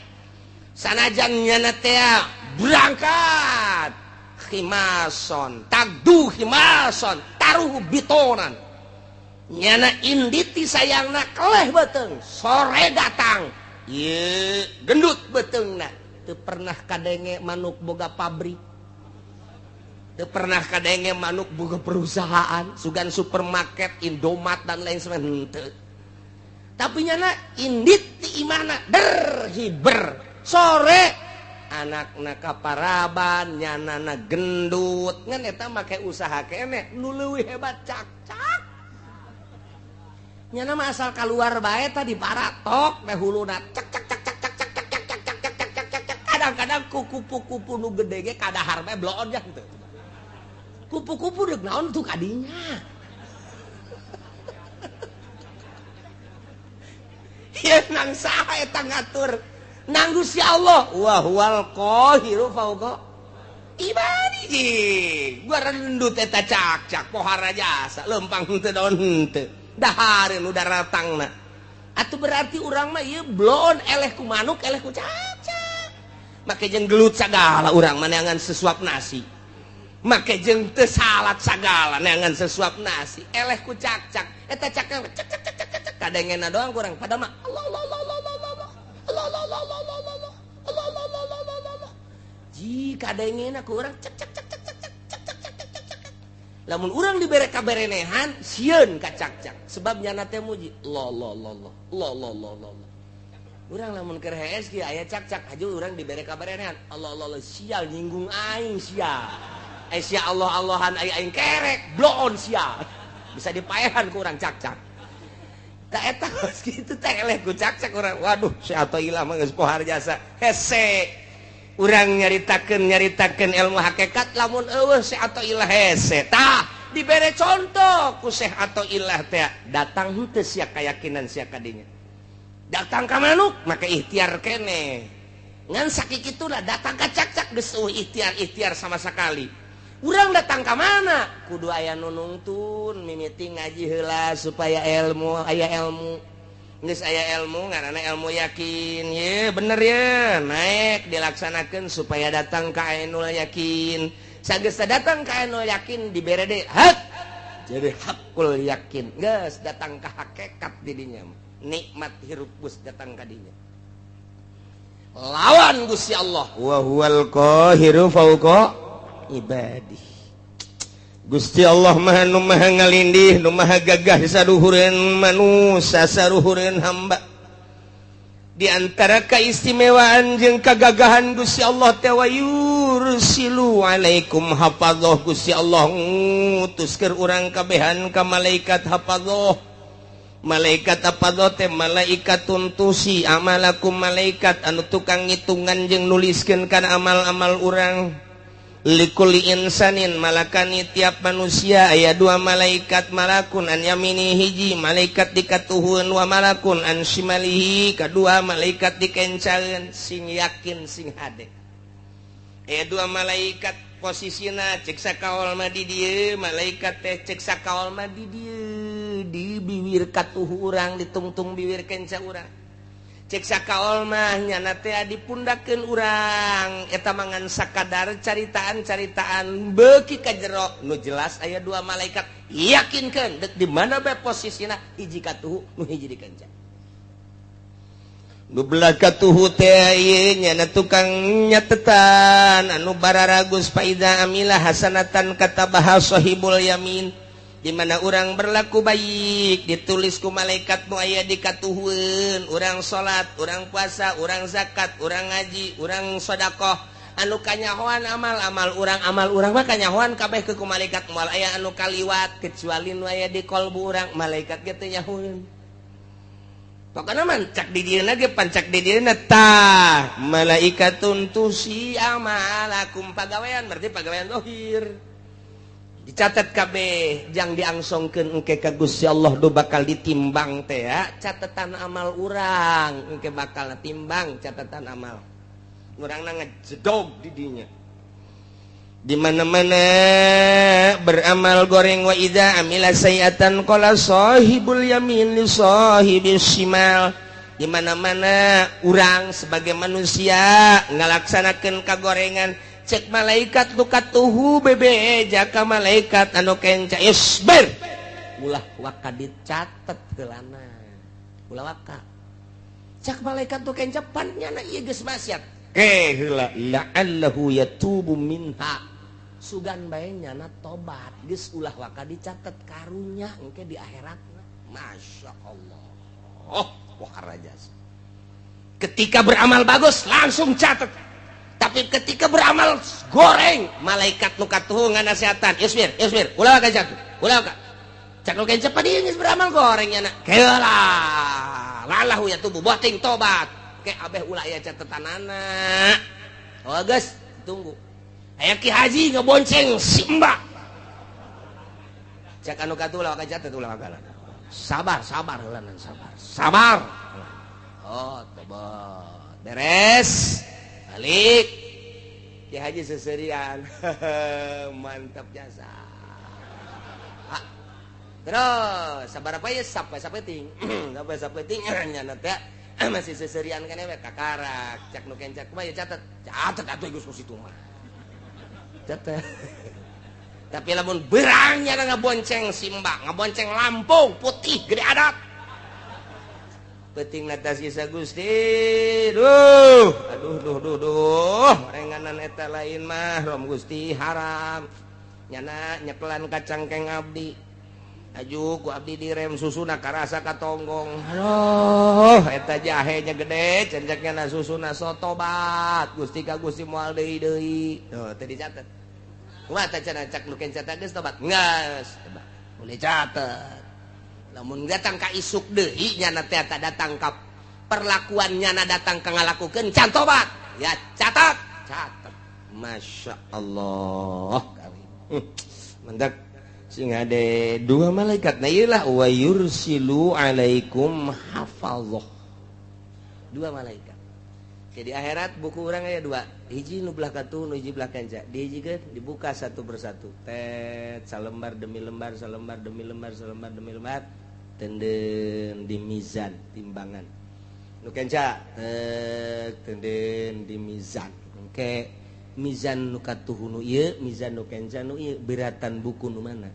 sanajan nyana teh berangkat khimason tagdu khimason taruh bitonan nyana inditi sayangna keleh beuteung sore datang ieu gendut beuteungna teu pernah kadenge manuk boga pabrik teu pernah kadenge manuk boga perusahaan sugan supermarket Indomaret dan lain sebagainya henteu tapi nyana indit ti imahna der hiber sore anakna kaparaban nyanana gendut ngan eta make usaha keneh nu leuwih hebat cak-cak nyana mah asal kaluar bae tadi paratok teh huluna cak cak cak cak cak cak cak cak cak cak cak cak cak cak kadang-kadang ku kupu-kupu nu gede ge kadahar bae bloon nya henteu kupu-kupu deuk naon tuh kadinya ieu nang saha eta ngatur nang Gusti Allah wa huwal qahiru fawqa ibadihi gua rendut eta cak-cak pohara jasa lempang henteu daun henteu dahareun nu daratangna atuh berarti urang mah ieu bloon eleh ku manuk eleh ku cak-cak make jeung gelut sagala urang mah neangan sesuap nasi make jeung teu salat sagala neangan sesuap nasi eleh ku cak-cak eta cak-cak cak cak cak cak cak kadengena doang kurang padahal mah Allah Allah Allah Allah Allah Allah Allah Allah Allah Allah Allah Allah Allah Allah Allah ji kadengena ku urang cek cek cek cek cek cek cek cek cek cek cek lamun urang dibere kaberenehan sieun ka cak-cak sebab nyana teh muji Allah Allah Allah Allah Allah Allah Allah urang lamun keur hees kieu aya cak-cak aju urang dibere kaberenehan Allah Allah Allah sial nyinggung aing sia eh sia Allah Allahan aing kerek bloon sia bisa dipaehan ku urang cak-cak tak eta geus kitu teh eleh ku cak-cak urang waduh Syathoillah mah geus pohar jasa hese urang nyaritakeun ilmu hakikat lamun eueuh Syathoillah hese tah dibere contoh ku Syathoillah teh datang henteu sia kayakinan sia kadinya Datang ka manuk maka ikhtiar keneh. Ngan sakikituna datang ka cakcak geus eueuh ikhtiar-ikhtiar sama sekali. Urang datang ka mana? Kudu aya nu nungtun mimiti ngaji heula supaya ilmu aya ilmu. Geus aya ilmu ngaranna ilmu yakin ye bener ye naik dilaksanakeun supaya datang ka ainul yakin. Sageus datang ka ainul yakin dibere deui hak jadi hakul yakin. Geus datang ka hakikat di dinya nikmat hirup geus datang ka dinya. Lawan Gusti Allah wa huwal qahiru fauqa ibadih. Gusti Allah maha nu maha ngalindih nu maha gagah saruhureun manusia saruhureun hamba. Di antara keistimewaan jeung kagagahan Gusti Allah teh wa yursilu alaikum hafadzah. Gusti Allah ngutus keur urang kabehan ka malaikat hafadzah. Malaikat hafadzah teh malaikat tuntusi amalakum, malaikat anu tukang ngitungan jeung nuliskeun kana amal-amal urang. Likuli insanin malakani tiap manusia aya dua malaikat, malakun an yamini hiji malaikat dikatuhun wa malakun an shimalihi kadua malaikat dikencaeun. Sing yakin sing hade aya dua malaikat posisina cek sakaol mah di dieu malaikat teh cek sakaol mah di dieu di biwir katuhu urang ditungtung biwir kenca urang. Cek sakaol mah nyana teh dipundakeun urang eta mangan sakadar caritaan-caritaan beuki ka jero nu jelas aya dua malaikat yakinkeun deuk di mana bae posisina hiji katuhu nu hiji dikenca. Nu belah katuhu teh ieu nyana tukang nyatetan anu bararagus faida amila hasanatan katabaha sahibul yamin. Di mana orang berlaku baik ditulis ku malaikat nu aya di katuhueun, urang salat, urang puasa, urang zakat, urang ngaji, urang sedekah anu kanyahoan amal-amal urang, amal urang mah kanyahoan kabeh ke ku malaikat moal aya anu kaliwat kecuali nu aya di kolbu urang malaikat ge teu nyahoeun. Pokona mah cak di dieuna ge pancak di dieuna tah malaikatun tusi amalakum pagawean berarti pagawean zahir. Dicatat kabeh jang diangsongkeun engke ka Gusti Allah do bakal ditimbang teh ya catatan amal urang engke bakal timbang catatan amal urangna ngejedog di dinya. Di mana-mana beramal goreng wa idza amila sayiatan qala sahibul yamin li sahibis shimal. Di mana-mana urang sebagai manusia ngalaksanakeun kagorengan cek malaikat nu katuhu bebe jaka malaikat anu kenca isbir ulah waka dicatet heulana ulah waka cek malaikat nu kenca pan nyana ieu geus maksiat ke heula la'allahu yatubu minha sugan bae nyana tobat geus ulah waka dicatet karunya engke di akhiratna. Masya Allah oh wah raja. Ketika beramal bagus langsung catet. Tapi ketika beramal goreng malaikat nu katuhu nganasehatan isbir isbir ulah ka jatuh ulah ka cak nu kenca padi geus beramal goreng nya keula lalahu ya tubuh boting tobat ke abeh ulah aya catetanana. Oh geus tunggu aya ki haji ngebonceng si mbak cak anu katuhu ulah ka catet ulah ka sabar sabar heula sabar sabar oh tobat beres balik Ki Haji seserian mantap jasa. Terus sabar apa ya sampai sapeting sampai sapeting nyana teh masih seserian kan we kakarak cak nu kencak mah ya catet catet atuh geus ku situ mah catet. Tapi lamun berang nyana ngabonceng simba ngabonceng Lampung putih gede adat penting atas kisah Gusti duh aduh duh duh duh renganan eta lain mah rom Gusti haram nyana nyekelan kacang keng abdi aju ku abdi direm susuna karasa katonggong aduh eta jahenya gede cenceknya na susuna sotobat Gusti ka Gusti moal deui deui tuh teu dicatet kumaha teh cenah cak nu kenca teh geus tobat geus boleh catet. Lamun datang ka isuk deui nyana teh datang ka perlakuan nyana datang ka ngalakukeun can tobat ya catat catat. Masya Allah mantap sing ade dua malaikat. Nah iyalah wa yursilu alaikum hafazah. Dua malaikat. Jadi akhirat buku urang aya dua, hiji nu belah katuh, nu hiji belah kenca. Dihijikeun dibuka satu persatu. Tet salembar demi lembar, salembar demi lembar, salembar demi lembar, tenden di mizan timbangan. Nu kenca tek tenden di mizan. Engke mizan nu katuh nu ieu, mizan nu kenca nu ieu, beratan buku nu mana?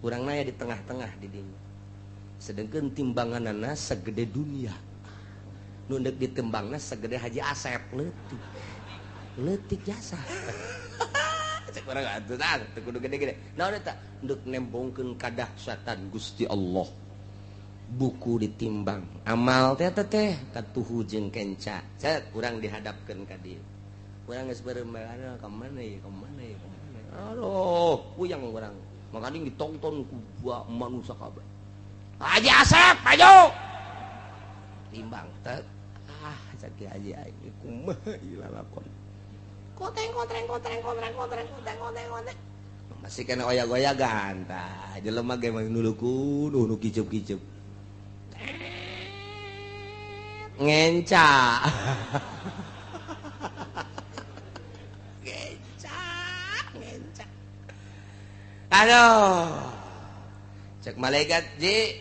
Urang naya di tengah-tengah di dinya. Sedengkeun timbanganana segede dunia. Nu deuk ditembangna segede Haji Asep leutik. Leutik jasa. Cek urang atuh tah teu kudu gede-gede. Naon eta? Deuk nembongkeun kadahsyatan Gusti Allah. Buku ditimbang. Amal teh teh katuhu jeung kenca. Cek urang dihadapkeun ka dieu. Urang geus beureum ka mana ieu, ka mana ieu, ka mana. Aduh, puyang urang. Makanya ditonton ku manusia kabeh. Haji Asep, maju. Timbang tek. Ah, cek Haji aing kumaha ieu lalakon. Kotreng kotreng kotreng kotreng kotreng kotreng kotreng kotreng. Masih kena oyak-oyagan tah. Jelema ge mah nuluku nu kicup-kicup. Ngenca. Ngenca, ngenca. Aduh. Cek malaikat ji.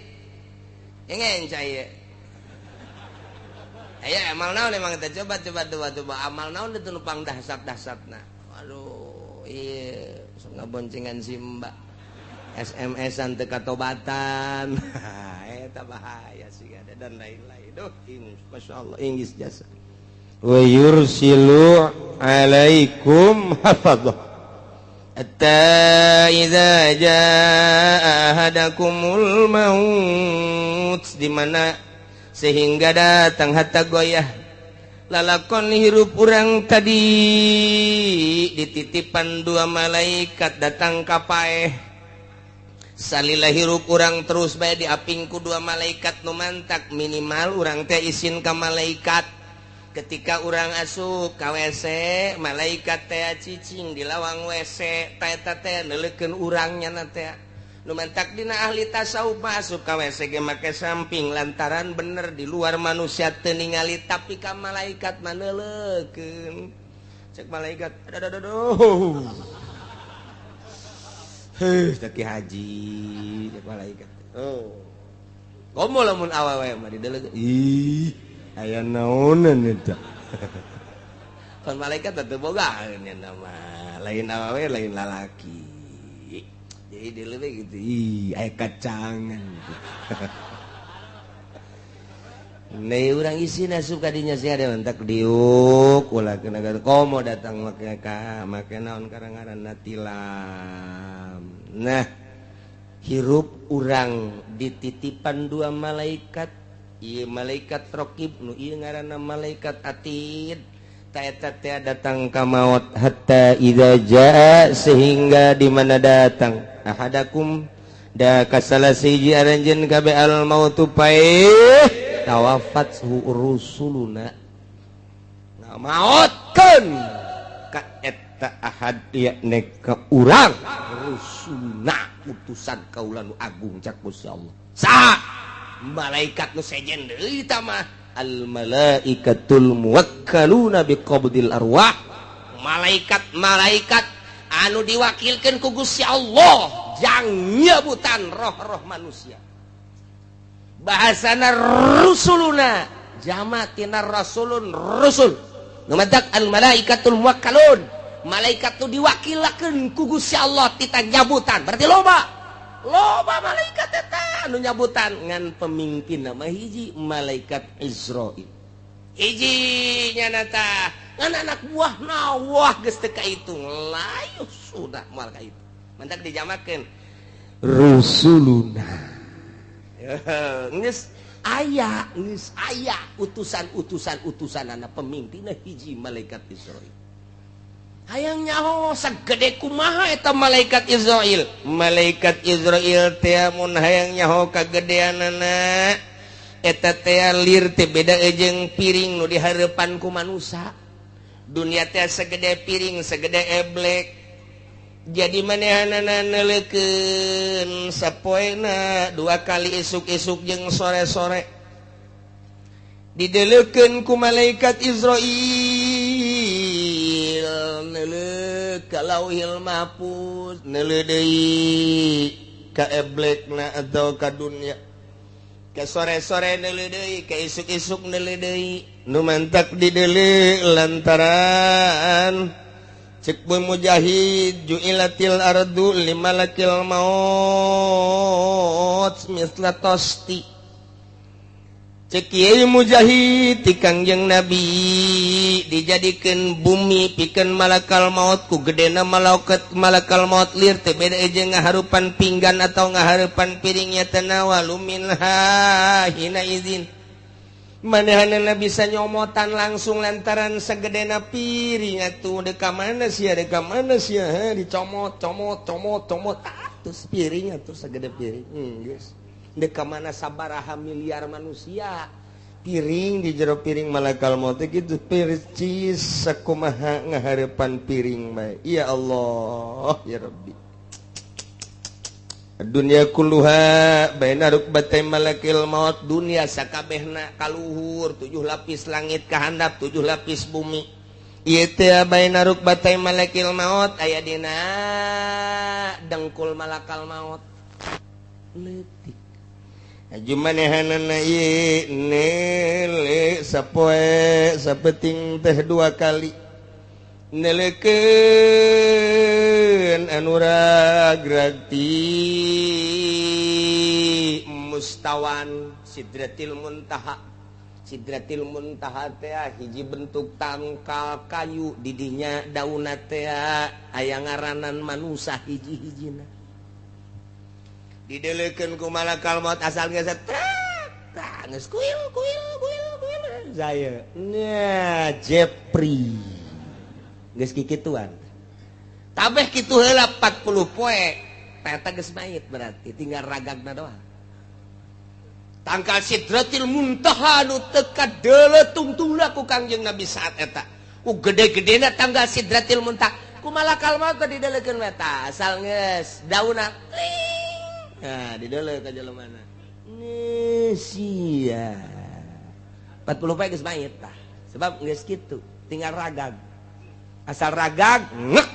Ngenca ieu. Ayo amal naon emang kita coba coba coba amal naon itu nupang dahsat-dahsatna. Aduh, ieu sok ngaboncengan si Mbak. SMS-an teu katobatan. Eta bahaya sih ada dan lain-lain. Duh, masyaallah inggris jasa. Wa yursilu alaikum hafadzah. Hatta idza jaa ahadakumul maut, di mana sehingga datang hatta goyah lalakon hirup urang tadi dititipan dua malaikat datang ka paeh. Salila hirup urang terus bae diaping ku dua malaikat nu mantak minimal urang teh isin ka malaikat. Ketika urang asup ka WC, malaikat teh cicing di lawang WC, teh teh neuleukeun urang nya teh. Nu mantak dina ahli tasawuf asup ka WC ge make samping lantaran bener di luar manusia teu ningali tapi ka malaikat mah neuleukeun. Cek malaikat, aduh aduh. Heuh, cek haji, cek malaikat. Oh. Komo lamun awewe mah dideleukeun. Ih, aya naonan eta. Kan malaikat teh boga nya nama, lain awewe lain lalaki. Jadi dileukeun gitu, ih, aya kacangan. Nei urang isin asup ka dinya sia ada mentak diuk ulah kena komo datang make ka make naon karang-ngaranna tilam. Nah, hirup urang dititipan dua malaikat, ieu malaikat raqib nu ieu ngaranna malaikat atid. Ta eta teh datang ka maot hatta idza jaa sehingga di mana datang ahadakum da kasala siji aranjeun kabeh al mautu paeh tawafat rusuluna ngamaotkeun ka eta ahad yakni ka urang rusuluna utusan kaula nu agung cak Gusti Allah. Saha malaikat nu sejen deui ta mah al malaikatul muwakkaluna biqabdil arwah, malaikat-malaikat anu diwakilkeun ku Gusti Allah jang nyebutan roh-roh manusia. Bahasana rusuluna jama tina rasulun rusul nu matak al malaikatul muwakkalun, malaikat nu diwakilakeun ku Gusti Allah tita nyabutan, berarti loba loba malaikat eta anu nyabutan ngan pemimpin nama hiji malaikat Israil hiji nyana tah ngan anak buahna wah geus teu kaitung layu sudah moal kaitu mantak dijamakeun rusuluna. Geus aya utusan-utusan utusanana pemimpinna hiji malaikat Israil. Hayang nyaho sagede kumaha eta malaikat Israil. Malaikat Israil teh mun hayang nyaho kagedeanana eta teh lir teh beda jeung piring nu dihareupan ku manusa. Dunia teh segede piring, segede eblek. Jadi manehanana neuleukeun sapoena dua kali isuk-isuk jeung sore-sore. Dideleukeun ku malaikat Israil neuleuh ka Lauhil Mahfuz, neuleuh deui ka eblekna atau ka dunya. Ke sore-sore neuleuh deui, ke isuk-isuk neuleuh deui. Nu mantak dideuleuh lantaran cek Mujahid ju'ilatil ardu limalakil maut misla tosti. Cek Kiai Mujahid ti Kangjeng Nabi dijadikeun bumi pikeun malakal maut ku gedena malaukat malakal maut lir teh beda jeung ngaharupan pinggan atau ngaharupan piringnya tanawalu minha hina izin. Manehanna bisa nyomotan langsung lantaran segedena piring atuh deka mana sia dicomot comot comot comot atuh piring atuh segede piring. Geus deka mana sabaraha miliar manusia piring di jero piring malakal maut gitu percis sakumaha ngaharepan piring bae. Ya Allah ya Rabbi. Dunia kulluha baina rukbatay malakil maut, dunia sakabehna kaluhur 7 lapis langit kahandap 7 lapis bumi. Ieu teh baina rukbatay malakil maut aya dina dengkul malakal maut leutik. Jumanehanana ieu neuleuh sapoe sapeting teh 2 kali neleukeun anu ragrag ti mustawan sidratil muntaha. Sidratil muntaha teh hiji bentuk tangkal kayu didinya daunna teh aya ngaranan manusa hiji-hijina. Dideleukeun ku malakal maut asal geus trak geus kuil kuil kuil kuil saya nya Jepri geus kikituan tabeh kitu heula 40 poe eta geus mayit berarti tinggal ragagna doang. Tangkal sidratil muntaha nu teu kadeuleu tungtungna ku Kangjeng Nabi saat eta ku gede-gedena tanggal sidratil muntaha ku malakal maut dideleukeun eta asal geus daunna. Nah, di deuleu ka jelema mana. Sia. 40 poe geus mayit tah. Sebab geus kitu, tinggal ragag. Asal ragag ngek.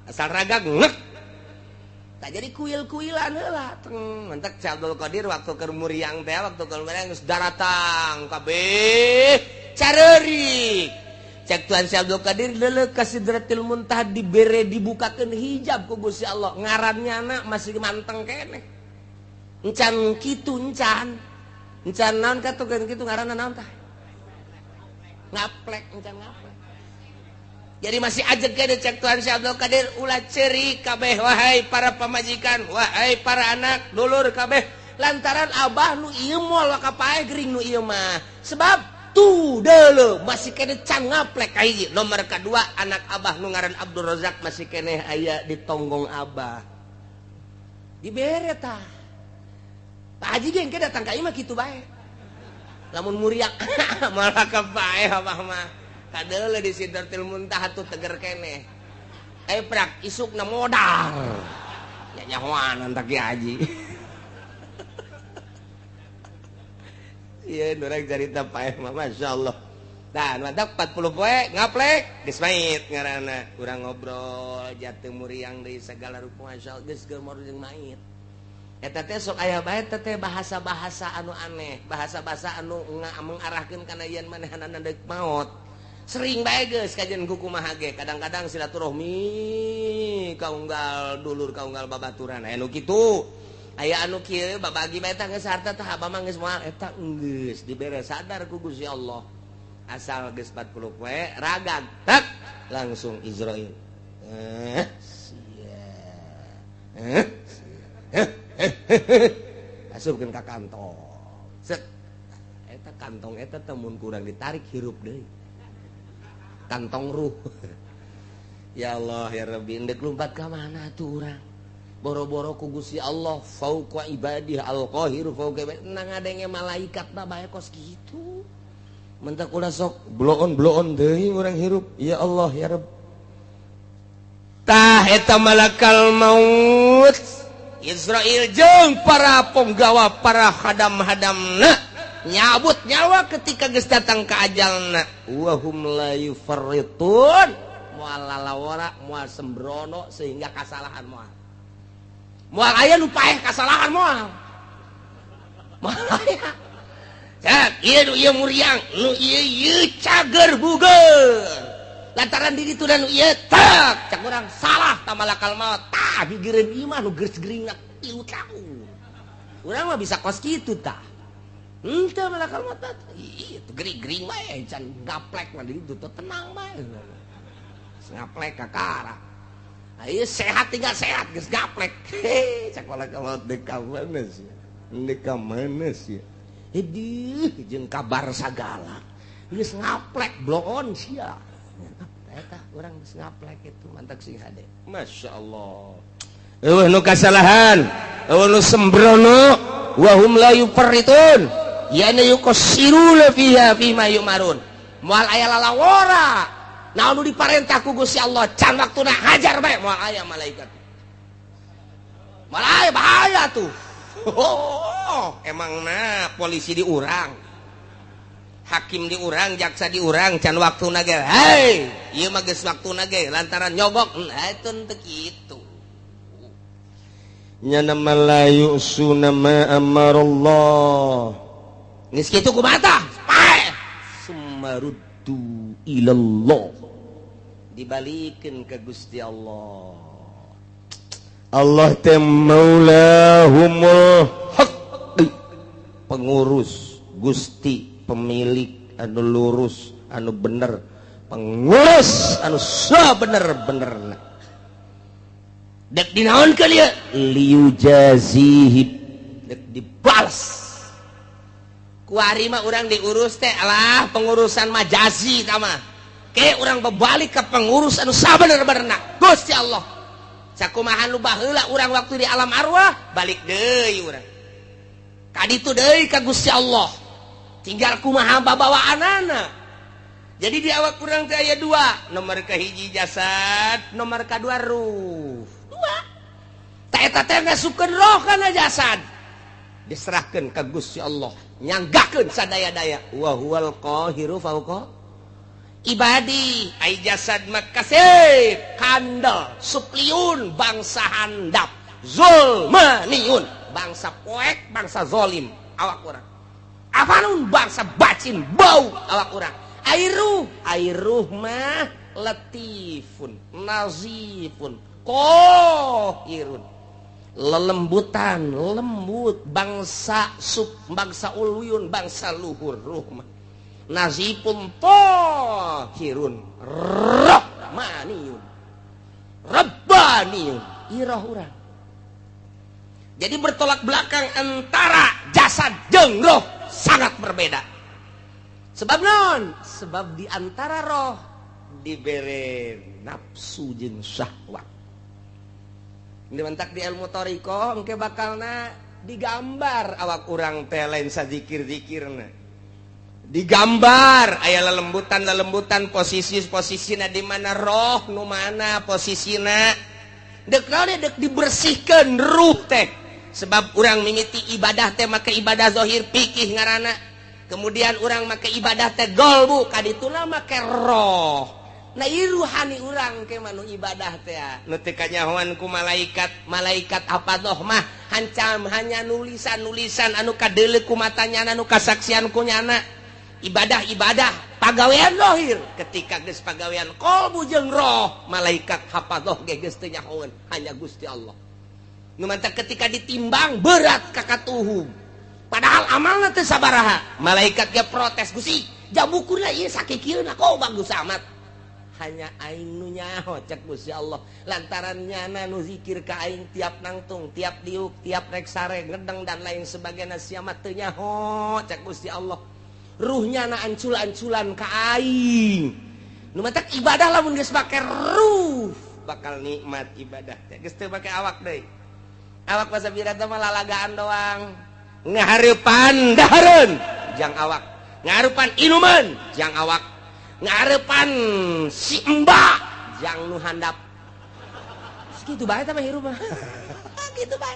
Asal ragag ngek. Tak jadi kuil-kuilan heula. Teng, mentek Abdul Qadir waktu keur muriang teh, waktu keur muriang geus daratang kabeh careurik. Cek Tuhan Syekh Abdul Qadir deuleu ka Sidratil Muntaha dibere dibukakeun hijab ku Gusti Allah. Ngarannya anak masih manteng keneh. Encan kitu encan. Encan naon katukeun kitu ngaranna naon tah? Ngaplek encan ngaplek. Jadi masih ajeg keneh cek Tuhan Syekh Abdul Qadir ulah ceurik kabeh wahai para pamajikan, wahai para anak, dulur kabeh lantaran abah nu ieu moal ka paeh gering nu ieu mah. Sebab tuh dulu masih kene can ngaplek kahiji. Nomor kedua anak abah nu ngaran Abdul Razak masih kene aya di tonggong abah dibere tah. Pak Haji ge engke datang ka imah kitu bae lamun muriak malah ka paeh abah mah kadeuleu di Sidratil Muntaha tuh teger kene prak isukna modal nya nyahoan tah Ki Haji. Iya, orang cerita paeh mah Masya Allah. Nah, mantap 40 poe ngaplek geus mait ngaranna. Urang ngobrol jatuh muriang deui segala rupa Masya Allah geus geumor jeung mait. Eta teh sok aya bae teh bahasa-bahasa anu aneh, bahasa-bahasa anu mengarahkeun kana yen manehanana deuk maot. Sering bae geus kajian kumaha ge, kadang-kadang silaturahmi kaunggal dulur kaunggal babaturan aya nu kitu. Aya anu kieu babagi bae tah geus harta tah abah mah geus moal eta geus dibere sadar ku Gusti Allah. Asal geus 40 poe ragag tak langsung Israil. Sia. Asupkeun ka kantong. Set. Eta kantong eta teh mun kurang ditarik hirup deui. Kantong ruh. Ya Allah ya Rabbi, endek lumpat ka mana atuh urang? Boro-boro ku Gusti Allah fauqa ibadih al-qahir fauqa ibadih nang ngadenge malaikat mah bae kos kitu. Mentak ulah sok bloon-bloon deui urang hirup. Ya Allah ya Rabb. Tah eta malakal maut Israil jeung para penggawa para khadam-hadamna Nyabut nyawa ketika geus datang ka ajalna. Wa hum la yufarritun. Moal lalawara, moal sembrono sehingga kasalahan moal. Moal aya nu paeh kasalahan moal. Moal aya. Cak, ieu nu ieu muriang, nu ieu ieu cager buger. Lantaran diri tu dan nu ieu tak, cak urang salah ta malakal maut. Tah gigireun ieu mah nu geus geuringna 3 tahun. Urang mah bisa kos kitu tah. Henteu malakal maut. Ieu tuh gering-gering bae can gaplek mah di ditu tenang bae. Ngaplek kakara. Ayo sehat tinggal sehat geus gaplek. Heh, cak malakal maut deuk ka mana sih? Deuk ka mana sih? Hidih jeung kabar sagala geus ngaplek bloon sia. Eta urang geus ngaplek itu mantak sing hade. Masyaallah. Eueuh nu kasalahan, eueuh nu sembrono, wa hum la yufarritun. Yana yuqassiruna fiha fima yumarun. Moal aya lalawora. Naon nu diparentah ku Gusti Allah can waktuna hajar bae moal aya malaikat. Moal aya bahaya tuh. Oh, emang nah polisi diurang, hakim diurang, jaksa diurang, can waktuna ge. Hei, ieu mah geus waktuna ge lantaran nyogok, nah itu teu kitu. Nya nama la yusuna ma amarallah. Geus kitu kumaha tah? Paeh. Sumaruddu ilallah. Dibalikeun ka Gusti Allah. Allah teh maulahumul haq, pengurus Gusti, pemilik anu lurus anu bener, pengurus anu sabener-benerna. Dek dinaonkeun ieu? Liujazihi, dek dibales. Kuari mah urang diurus teh alah pengurusan majazi tah mah. Ke urang berbalik ke pengurus anu sabener-benerna Gusti Allah. Sakumaha nu baheula urang waktu di alam arwah balik deui urang. Kaditu deui ka Gusti Allah. Tinggal kumaha babawaanana. Jadi di awak urang teh aya dua, nomor kahiji jasad, nomor kadua ruh. Dua. Ta eta teh ngasupkeun roh kana jasad. Diserahkeun ka Gusti Allah, nyanggakeun sadaya-daya. Wa huwal qahiru fauqa ibadi. Ai jasad makasih kandel supliun bangsa handap zulmaniun bangsa poek bangsa zolim awak urang afanun bangsa bacin bau awak urang. Ai ruh mah latifun nazifun qahirun lelembutan lembut bangsa sub bangsa uluyun bangsa luhur ruh mah nazifun tahirun rahmaniyun rabbaniyun iroh urang. Jadi bertolak belakang antara jasad jeung roh sangat berbeda. Sebab non? Sebab di antara roh dibere nafsu jeung syahwat. Dimentak di ilmu thariqah engke bakalna digambar awak urang teh lain sazikir-zikirna. Digambar aya lelembutan-lelembutan posisi-posisina di mana roh nu mana posisina. Dek naon dek dibersihkeun ruh teh. Sebab urang mimiti ibadah teh make ibadah zahir pikih ngaranna. Kemudian urang make ibadah teh golbu kadituna make roh. Nah ieu ruhani urang ke manu ibadah teh nu teu kanyahoan ku malaikat. Malaikat apa mah hancam hanya nulisan-nulisan anu kadeuleu ku matanya anu kasaksian ku nyana. Ibadah-ibadah pagawean zahir ketika geus pagawean qalbu jeung roh malaikat hafadzah ge geus teu nyahoeun hanya Gusti Allah. Nu mantak ketika ditimbang berat kakatuhum padahal amalna teu sabaraha malaikat ge protes Gusti jabukurna ieu sakikieuna kok bagus amat. Hanya aing nu nyaho cek Gusti Allah lantaran nyana nu zikir ka aing tiap nangtung tiap diuk tiap rek sare ngedeng dan lain sebagainya sia mah teu nyaho cek Gusti Allah. Ruhnya na ancul-anculan ka aing. Nu matak ibadah lamun geus make ruh bakal nikmat ibadah teh. Geus teu make awak deui. Awak masa birata mah lalagaan doang. Ngahareupan dahareun jang awak. Ngahareupan inuman jang awak. Ngahareupan si emba jang nu handap. Kitu bae tah mah hirup mah. Kitu bae.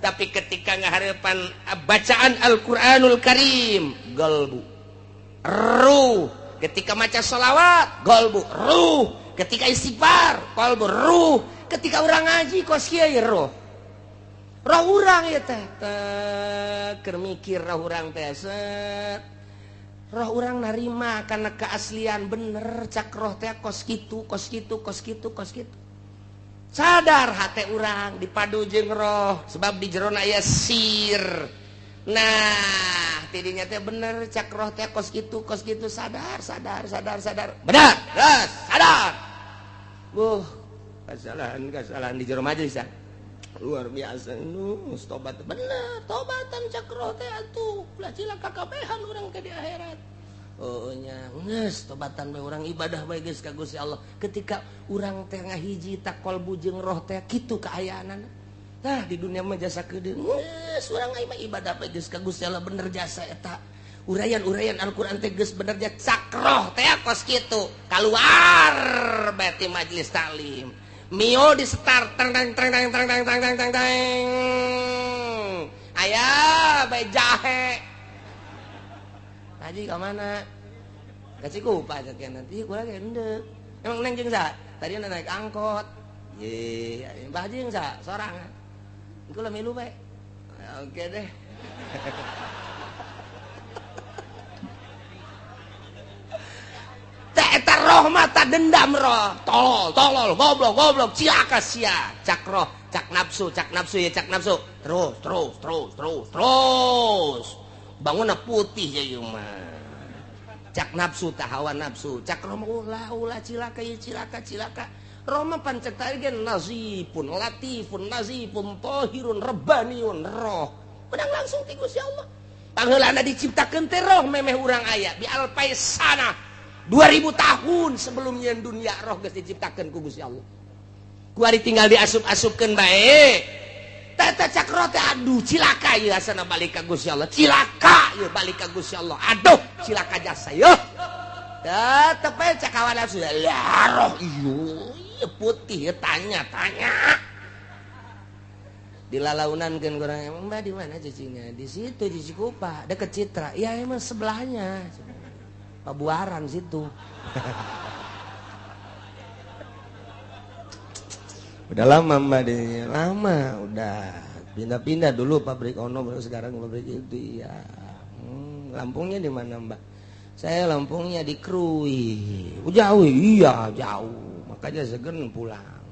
Tapi ketika ngaharepan bacaan Al-Qur'anul Karim, qalbu ruh. Ketika maca sholawat, qalbu ruh. Ketika istighfar, qalbu ruh. Ketika urang ngaji kos kieu roh. Roh urang ieu teh keur mikir roh urang teh set. Roh urang narima karena keaslian bener cak roh teh kos kitu, kos kitu, kos kitu, kos kitu. Sadar hate urang dipadu jeung roh sebab di jerona aya sir. Nah, tidinya teh bener cak roh teh kos kitu, sadar, sadar, sadar, sadar. Benar, ras, sadar. Buh, kesalahan di jero majelis ya. Luar biasa nu, tobat bener, tobatan cak roh teh atuh, ulah cilaka kabehan urang ke di akhirat. Oh nya, geus tobatan bae urang ibadah bae geus ka Gusti Allah. Ketika urang teh ngahiji tak kolbu jeung roh teh kitu kaayaanana. Tah di dunia mah jasa keudeung. Geus urang mah ibadah bae geus ka Gusti Allah bener jasa eta. Uraian-uraian Al-Qur'an teh geus bener jasa cak roh teh kos kitu. Kaluar bae ti majelis taklim. Mio di start tang tang tang tang tang tang tang tang tang. Aya bae jahe. Haji ke mana? Ka Cikupa cek nanti kula ge endeu. Emang neng jeung saha? Tadi naik angkot. Ye, Mbah Haji jeung saha? Sorangan. Kula milu bae. Oke deh. Teh eta roh mah ta dendam roh. Tolol, tolol, goblok, goblok, cilaka sia. Cak roh, cak nafsu ya cak nafsu. Terus, terus, terus, terus, terus. Bangunna putih ya ieu mah. Cak nafsu tah hawa nafsu. Cak roh mah ulah ulah cilaka ieu cilaka cilaka. Roh mah pancek teh ge nazifun, latifun, nazifun, tahirun, rabbaniun roh. Menang langsung ti Gusti Allah. Pangheulana diciptakeun teh roh memeh urang aya bi alfaisana. 2000 tahun sebelumnya dunia roh geus diciptakeun ku Gusti Allah. Kuari tinggal diasup-asupkeun bae. Tata cak roh teh aduh cilaka ieu asana balik ka Gusti Allah. Cilaka ieu balik ka Gusti Allah. Aduh cilaka jasa ieu. Tetep bae cak hawa nafsu. Lah roh ieu putih ieu tanya-tanya. Dilalaunankeun kurang emang Mbak di mana cicingnya? Di situ di Cikupa, deket Citra. Ya emang sebelahnya. Pabuaran situ. Udah lama Mbak di lama udah pindah-pindah dulu pabrik ono baru sekarang pabrik itu ya. Lampungnya di mana Mbak? Saya Lampungnya di Krui. Oh, jauh, iya jauh. Makanya seger pulang.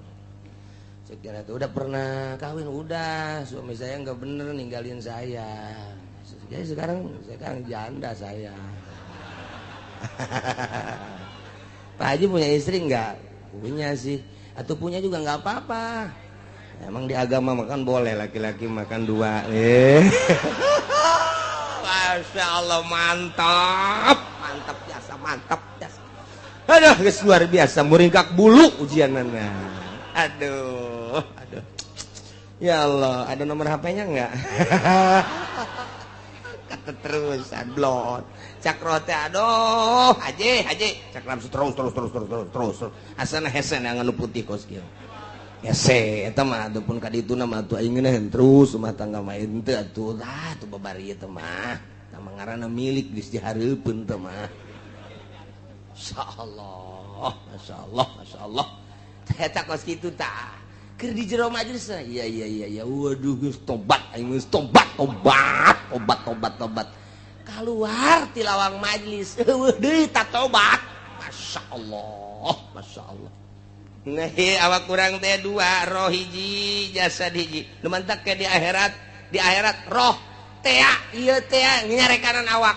Saya kira tuh udah pernah kawin udah, suami saya nggak bener ninggalin saya. Jadi sekarang janda saya. Pak Haji punya istri nggak? Punya sih. Atau punya juga nggak apa-apa. Emang di agama makan boleh laki-laki makan dua. Masya Allah mantap, mantap jasa, mantap jasa. Aduh, luar biasa muringkak bulu ujianana. Aduh, aduh. Ya Allah, ada nomor HP-nya nggak? Keterusan blon. Cak roh teh aduh, haji, haji. Cak nafsu terus terus terus terus terus terus. Asana hese yang anu putih kos kieu. Hese eta mah atuh pun ka dituna mah atuh aing ngeunaheun terus rumah tangga mah henteu atuh. Tah atuh babari ieu teh mah. Tah ngaranna milik geus dihareupeun teh mah. Masyaallah, masyaallah, masyaallah. Eta kos kitu tah. Keur di jero majelis iya iya iya iya waduh geus tobat aing geus tobat tobat tobat tobat tobat. Keluar ti lawang majelis eueuh deui ta tobat. Masyaallah, masyaallah. Nah, awak kurang teh dua, roh hiji, jasad hiji. Nu mantak ke di akhirat roh tea ieu tea nyarekanan awak.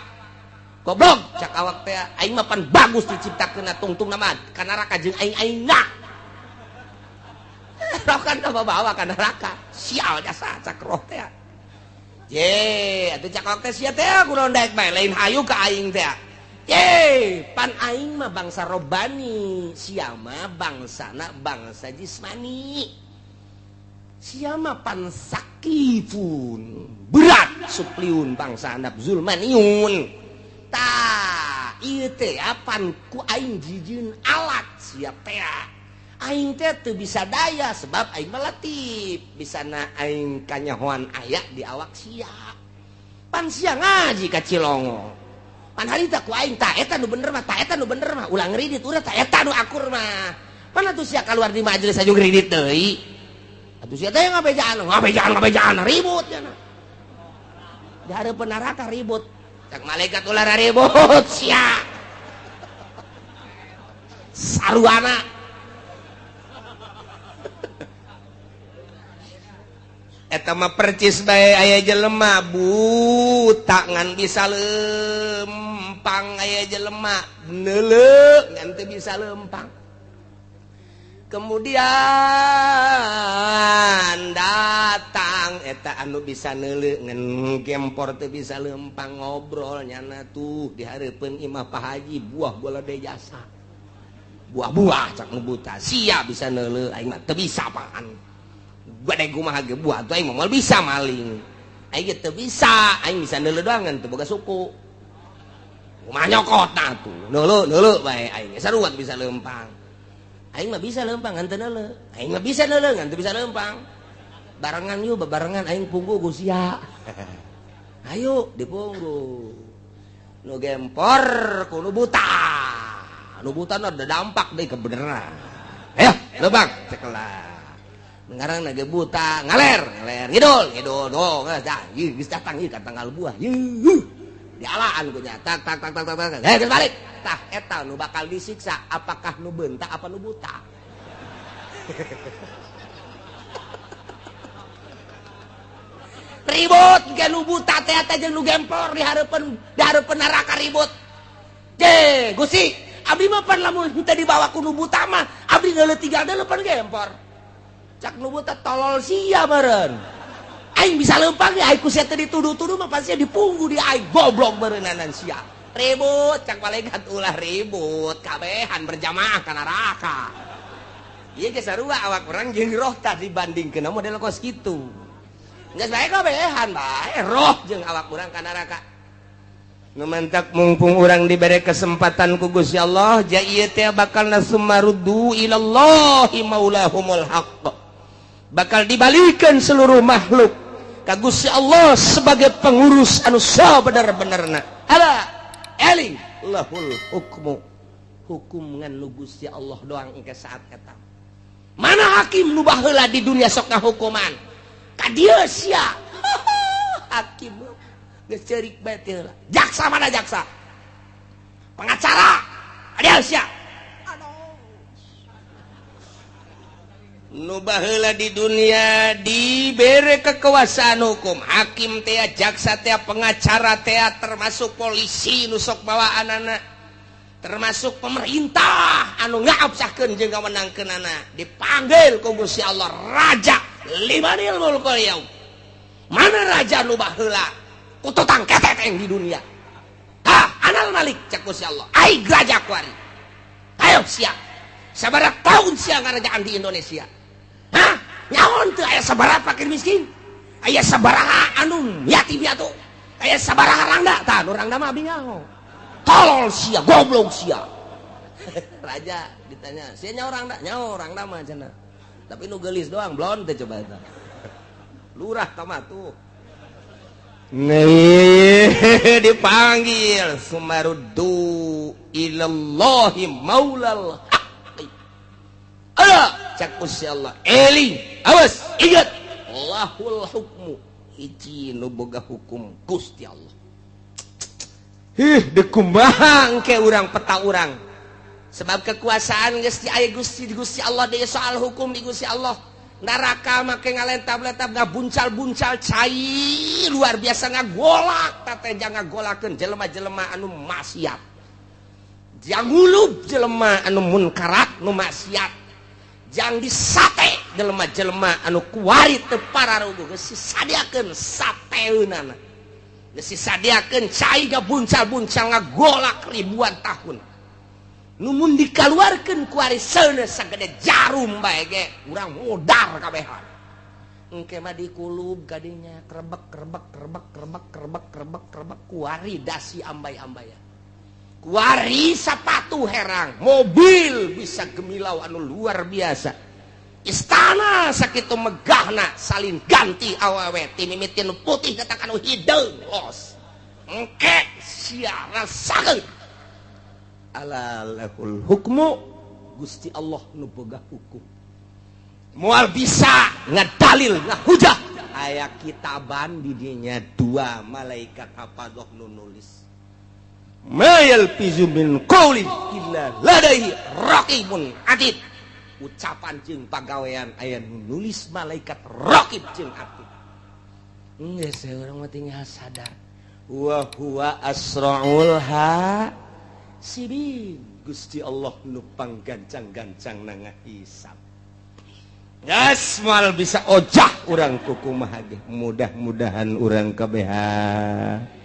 Goblok cak awak teh aing mah pan bagus diciptakeun tungtungna mah ka neraka jeung aing-aingna. Roh kan bawa ka neraka. Sial jasa cak roh teh. Ye, atuh cak awak teh sia teh kunaon daek bae lain hayu ka aing teh. Ye, pan aing mah bangsa robani, sia mah bangsana bangsa jismani. Sia mah pan sakifun, berat supliun bangsa andap zulmaniun. Tah, ieu teh pan ku aing jijieun alat sia teh. Aing teh teu bisa daya sebab aing mah latif, bisana aing kanyahoan aya di awak sia. Pan sia ngaji ka Cilongo. Pan harita ku aing ta eta nu bener mah, ta eta nu bener mah, ulah ngridit urang ta eta nu akur mah. Pan atuh sia kaluar di majelis aju ngridit deui. Atuh sia teh ngabejaan, ngabejaan, ngabejaan ribut nya. Di hareupeun neraka ribut. Cak malaikat ulah ribut sia. Saruana. Eta mah percis bae aya jelema buta ngan bisa lempang, aya jelema neuleuh ngan teu bisa lempang. Kemudian datang eta anu bisa neuleuh ngan gempor teu bisa lempang, ngobrol nyana tuh di hareupeun imah Pak Haji buah bola de jasa. Buah-buah cak nu buta sia bisa neuleuh aing mah teu bisa apaan. Gede kumaha ge buah tuh aing moal bisa maling. Aing ge teu bisa, aing bisa neuleuh doang teu boga suku. Kumaha nyokot nah tuh, neuleuh neuleuh bae aing sarua bisa lempang. Aing mah bisa lempang ngan teu neuleuh. Aing mah bisa neuleuh ngan teu bisa lempang. Barengan yeuh babarengan aing punggu ku sia. Ayo dipunggu. Nu gempor ku nu buta. Nu buta nu ada dampak deui kebeneran. Ayo lempang cekelah. Ngarang nage buta ngaler ngaler ngidul ngidul do geus dah ieu geus datang ieu ka tanggal buah ieu dialaan ku nya tak tak tak tak tak heh geus balik tah eta nu bakal disiksa apakah nu beunta apa nu buta. Ribut ge nu buta teh eta jeung nu gempor di hareupeun neraka ribut. Je Gusti abdi mah pan lamun teu dibawa ku nu buta mah abdi deuleu tinggal deuleu pan gempor. Cak nu buta tolol sia meureun. Aing bisa lempang ya aing ku sia teh dituduh-tuduh mah pasti dipunggu di aing goblok meureunnanan sia. Ribut cak malaikat ulah ribut kabehan berjamaah ka neraka. Ieu ge sarua awak urang jeung roh tah dibandingkeun model kos kitu. Geus bae kabehan bae roh jeung awak urang ka neraka. Nu mantak mumpung urang dibere kesempatan ku Gusti Allah, ja ieu teh bakal nasumaruddu ilallahi maulahumul haqq. Bakal dibalikan seluruh makhluk ka Gusti Allah sebagai pengurus anu sabener-benerna. Ala eling lahul hukmu. Hukum ngan nu Gusti Allah doang engke saat eta. Mana hakim nu baheula di dunia sok ngahukuman? Ka dieu sia. Hakim geus ceurik bae teh heula. Jaksa mana jaksa? Pengacara ka dieu sia. Nu baheula di dunia dibere kekuasaan hukum, hakim teh, jaksa teh, pengacara teh, termasuk polisi nu sok bawaanana, termasuk pemerintah anu ngaabsahkeun jeung ngamenangkeunana, dipanggil ku Gusti Allah raja limanil mulkul yaum. Mana raja nu baheula kututang keteteng di dunia? Ha, anal malik cak Gusti Allah. Ai raja kuari. Ayo siap. Sabaraha tahun sia ngarajaan di Indonesia? Hah? Nyaon teu aya sabaraha fakir miskin? Aya sabaraha anu yatim piatu? Aya sabaraha rangda? Tah nu rangda mah abi nyaho. Tolol sia, goblok sia. Raja ditanya, sia nyaho rangda? Nyaho rangda mah cenah. Tapi nu geulis doang blon teh coba eta. Lurah tah mah tuh. Nih dipanggil sumaruddu ilallahi maulal haqqi. Ala cak Gusti Allah eling awas ingat lahul hukmu hiji nu boga hukum Gusti Allah. Hih dekumaha engke urang peta urang sebab kekuasaan geus aya Gusti Gusti Allah deui soal hukum di Gusti Allah. Neraka make ngalentab-lentab ngabuncal-buncal cai luar biasa ngagolak teh jangan ngagolakeun jelema-jelema anu maksiat. Jang ngulub jelema anu munkarat nu maksiat. Jang disate jelema-jelema anu kuari teu pararuguh geus disadiakeun sateunana. Geus disadiakeun cai ngabuncal-buncal ngagolak ribuan tahun. Numun dikaluarkeun ku ari seuneu sagede jarum bae ge urang modar kabehan. Engke mah dikulub kadinya krebek krebek krebek krebek krebek krebek krebek kuari dasi ambay-ambayan. Kuari sapatu herang, mobil bisa gemilau anu luar biasa. Istana sakitu megahna salin ganti awewe ti mimitin putih datang anu hideung los. Engke sia rasakeun. Ala lahul hukmu, Gusti Allah nu boga hukum. Moal bisa ngadalil ngahujah. Aya kitaban di dinya dua malaikat hafadah nu nulis. Ma yalfizu min qawlin illa ladaihi raqibun atid. Ucapan jeung pagawean aya nu nulis malaikat raqib jeung atid. Geus urang mah tinggal sadar. Wa huwa asraul hasibin. Gusti Allah nu panggancang-gancang na ngahisab. Geus moal bisa ojah urang kukumaha ge. Mudah-mudahan urang kabehan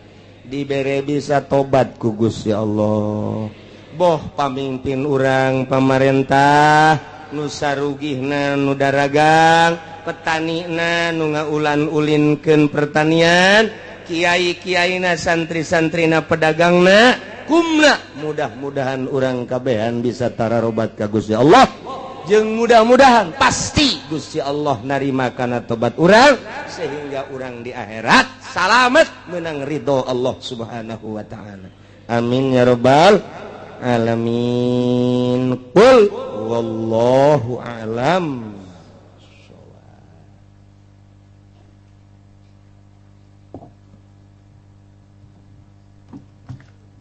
dibere bisa tobat ku Gusti Allah. Boh pamimpin urang pamarentah nu sarugihna nu daragang, petanina nu ngaulan-ulinkeun pertanian, kiai-kiaina santri-santrina pedagangna, kumna, mudah-mudahan urang kabehan bisa tararobat ka Gusti Allah. Jeung mudah-mudahan pasti Gusti Allah narima kana tobat urang sehingga urang di akhirat salamet menang ridho Allah Subhanahu wa taala. Amin ya rabbal alamin. Qul wallahu a'lam.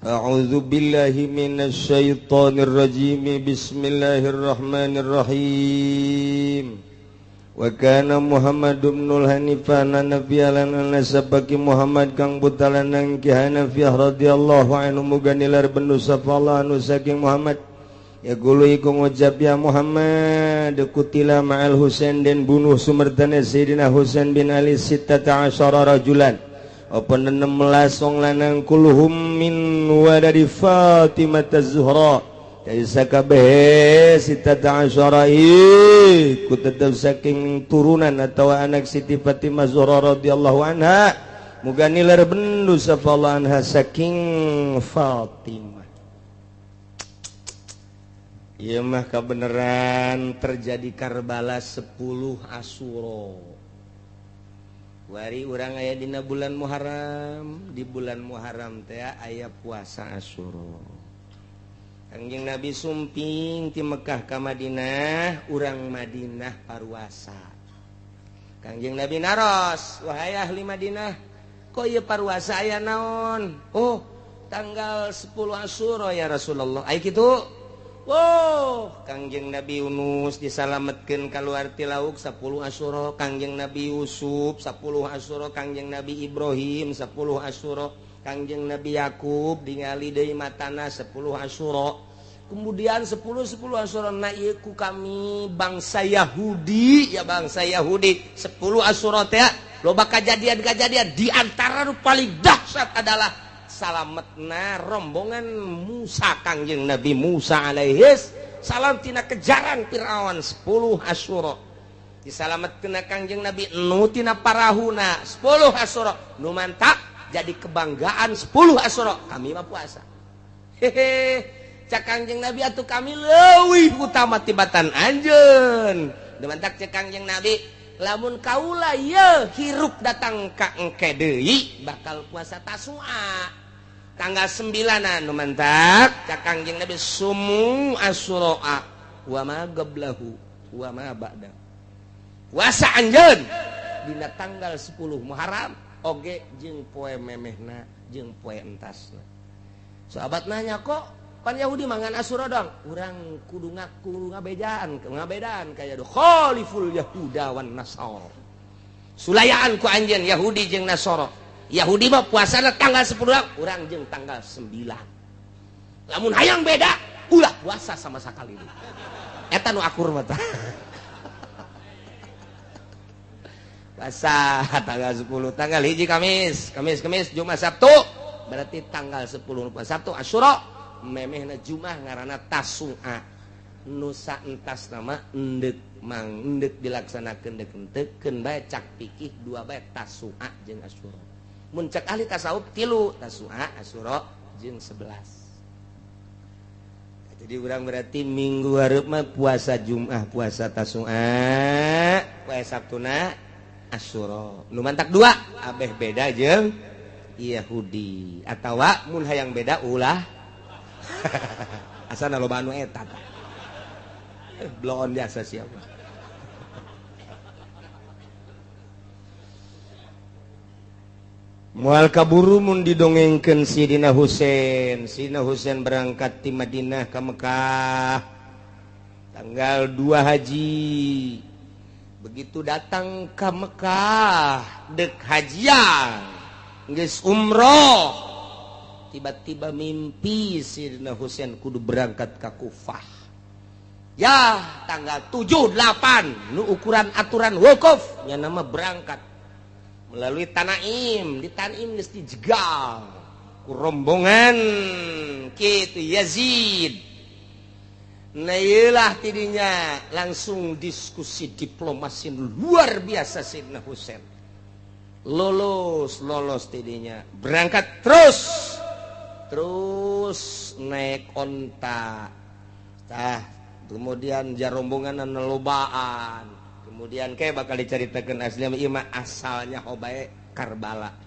A'udzu billahi minasyaitonir rajim. Bismillahirrahmanirrahim. Wa kana Muhammad ibnul Hanifah nabiyalan nasabaki Muhammad kang putalanang Ki Hanafiyah radhiyallahu anhu muga nilar bendu sapa anu saking Muhammad. Ya gulu iku ngucap ya Muhammad kutila ma'al Husain den bunuh sumertane Sayyidina Husain bin Ali 16 rajulan. Apa 16 wong lanang kulluhum min wadadi Fatimah Az-Zuhra. Kaisa kabeh 16 iku tetep saking turunan atau anak Siti Fatimah Zuhra radhiyallahu anha. Muga nilar bendu sapa Allah anha saking Fatimah. Ieu mah kabeneran terjadi Karbala 10 Asyura. Wari urang aya dina bulan Muharram, di bulan Muharram teh aya puasa Asyura. Kangjeng Nabi sumping ti Mekah ka Madinah, urang Madinah paruasa. Kangjeng Nabi naros, wahai ahli Madinah, kok ieu paruasa aya naon? Oh, tanggal 10 Asyura ya Rasulullah. Aya kitu. Wow, Kangjeng Nabi Yunus disalametkeun kaluar ti lauk 10 Asyura, Kangjeng Nabi Yusuf 10 Asyura, Kangjeng Nabi Ibrahim 10 Asyura, Kangjeng Nabi Yakub ningali deui matana 10 Asyura. Kemudian 10 Asyura na ieu ku kami bangsa Yahudi, ya bangsa Yahudi 10 Asyura teh loba kajadian-kajadian di antara nu paling dahsyat adalah salametna rombongan Musa Kangjeng Nabi Musa alaihis salam tina kejaran Fir'aun 10 Asyura. Disalametkeun Kangjeng Nabi Nuh tina parahuna 10 Asyura. Nu mantak jadi kebanggaan 10 Asyura kami mah puasa. Hehe, cak Kangjeng Nabi atuh kami leuwih utama tibatan anjeun. Nu mantak cek Kangjeng Nabi lamun kaula ye hirup datang ka engke deui bakal puasa Tasua tanggal 9 anu mantak cak Kangjeng Nabi sumu asyura wa ma qablahu wa ma ba'da. Puasa anjeun dina tanggal 10 Muharram oge jeung poe memehna jeung poe entasna. Sahabat nanya kok pan Yahudi mangan Asyura dong, urang kudu ngaku ngabedaan ngabedaan kaya do khaliful Yahuda wan Nasara. Sulayaan ku anjeun Yahudi jeung Nasara. Yahudi mah puasana tanggal 10, urang jeung tanggal 9. Lamun hayang beda, ulah puasa sama sakali. Eta nu akur mah tah. Puasa tanggal 10, tanggal 1 Kamis, Kamis Kamis Jumat Sabtu, berarti tanggal 10 Sabtu Asyura. Memehna Jumat ngaranna Tasua. Nu saentas nama endek mang endek dilaksanakeun deuk henteu bae cak pikih dua bae Tasua jeung Asyura. Mun cak ahli tasawuf tilu Tasua, Asyura jeung 11. Jadi urang berarti minggu hareup mah puasa Jumat, puasa Tasu'a, puasa Sabtuna Asyura. Nu mantak dua, abeh beda jeung Yahudi atawa mun hayang beda ulah. Asana loba anu eta tah. Bloon biasa siapa. Moal kaburu mun didongengkeun Sidina Husain. Sidina Husain berangkat ti Madinah ka Mekah tanggal 2 Haji. Begitu datang ka Mekah dek hajian geus umroh, tiba-tiba mimpi Sidina Husain kudu berangkat ka Kufah. Ya, tanggal 7 8 nu ukuran aturan wukuf nya nama berangkat melalui Tanaim. Di Tanaim geus dijegal ku rombongan kitu Yazid. Nah ieulah tidinya langsung diskusi diplomasi luar biasa Sidina Husain. Lolos tidinya berangkat terus naik onta. Tah, kemudian jarombongan anu lobaan. Kemudian kayak bakal diceritakan asli ieu mah asalnya hobae Karbala.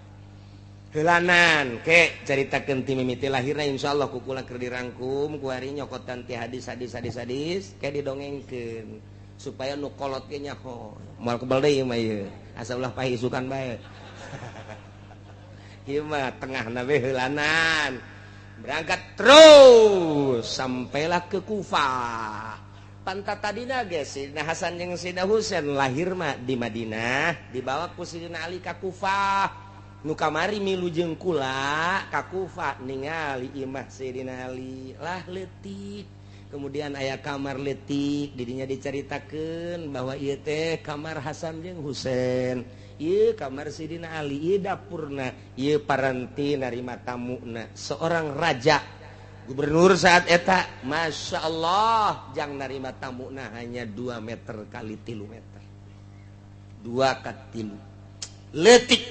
Heulanan ke caritakeun ti mimiti lahirna insyaallah ku kula keur dirangkum ku hari nyokotan ti hadis kayak didongengkeun supaya nu kolot ge nyaho. Moal kebal deui mah ieu. Asa ulah pahisukan bae. Ieu mah tengahna we heulanan. Berangkat terus sampailah ke Kufah. Pantat tadina ge Sidina Hasan jeung Sidina Husain lahir mah di Madinah, dibawa ku Sidina Ali ka Kufah. Nu kamari milu jeung kula ka Kufah ningali imah Sidina Ali lah leutik. Kemudian aya kamar leutik didinya dicaritakeun bahwa ieu teh kamar Hasan jeung Husain, ieu kamar Sidina Ali, ieu dapurna, ieu paranti narima tamuna. Seorang raja gubernur saat eta, Masya Allah, jang narima tamuna hanya 2 meter kali 3 meter. 2 ka 3. Leutik.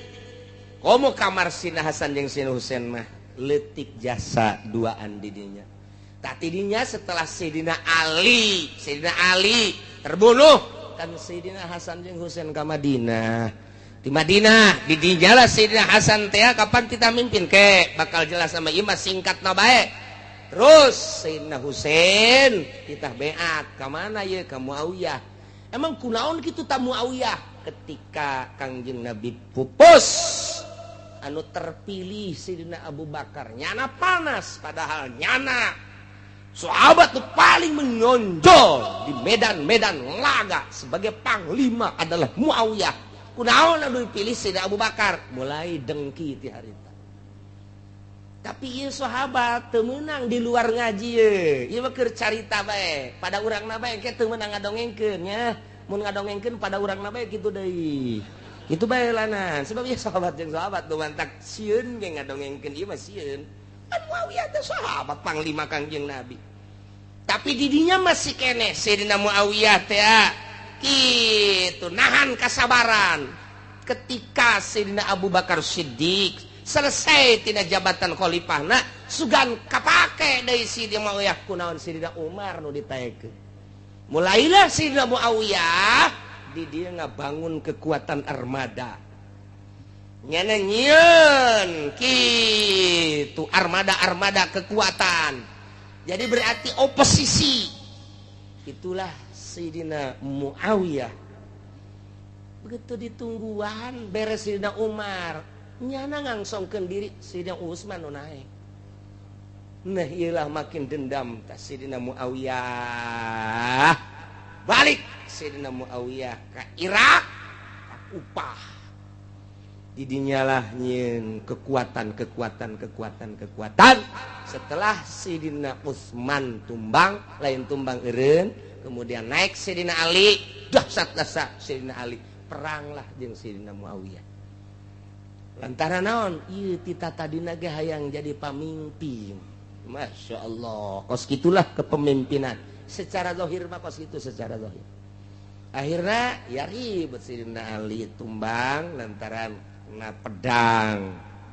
Komo kamar Sidina Hasan jeung Sidina Husain mah leutik jasa duaan didinya. Tah tidinya setelah Sidina Ali terbunuh kan Sidina Hasan jeung Husain ka Madinah. Di Madinah didinya lah Sidina Hasan teh kapan kita mimpin ke bakal jelas sama ieu mah singkatna bae. Terus Sayyidina Husain titah beat ka mana ieu ka Muawiyah. Emang kunaon kitu ta Muawiyah ketika Kangjeng Nabi pupus anu terpilih Sayyidina Abu Bakar nyana panas padahal nyana sahabat tuh paling menonjol di medan-medan laga sebagai panglima adalah Muawiyah. Kunaon anu dipilih Sayyidina Abu Bakar mulai dengki ti harita. Tapi ieu sahabat teu meunang di luar ngaji ye. Ieu mah keur carita bae. Pada urangna bae ke teu meunang ngadongengkeun nya. Mun ngadongengkeun pada urangna bae kitu deui. Kitu bae lanan. Sebab ieu sahabat jeung sahabat nu mantak sieun ge ngadongengkeun ieu mah sieun. Kan Muawiyah teh sahabat panglima Kangjeng Nabi. Tapi didinya masih keneh Sayyidina Muawiyah teh kitu nahan kasabaran. Ketika Sayyidina Abu Bakar Siddiq selesai tina jabatan khalifahna sugan kapake deui Sayyidina Muawiyah kunaon Sayyidina Umar nu ditaekeun. Mulailah Sayyidina Muawiyah di dia ngabangun kekuatan armada. Nyana nyieun kitu armada-armada kekuatan. Jadi berarti oposisi. Itulah Sayyidina Muawiyah. Begitu ditungguan beres Sayyidina Umar nyana ngangsongkeun diri Sayyidina Utsman nu naek. Nah ieulah makin dendam ta Sayyidina Muawiyah. Balik Sayyidina Muawiyah ka Irak, ka Kufah. Didinyalah nyieun kekuatan. Setelah Sayyidina Utsman tumbang, lain tumbang eureun, kemudian naik Sayyidina Ali, dahsyat-dahsyat Sayyidina Ali, peranglah jeung Sayyidina Muawiyah. Lantaran naon? Ieu tita tadina ge hayang jadi pamimpin. Masya Allah, kos gitulah kepemimpinan. Secara zahir mah kos gitu secara zahir. Akhirnya ya ribet Sayyidina Ali tumbang lantaran kena pedang.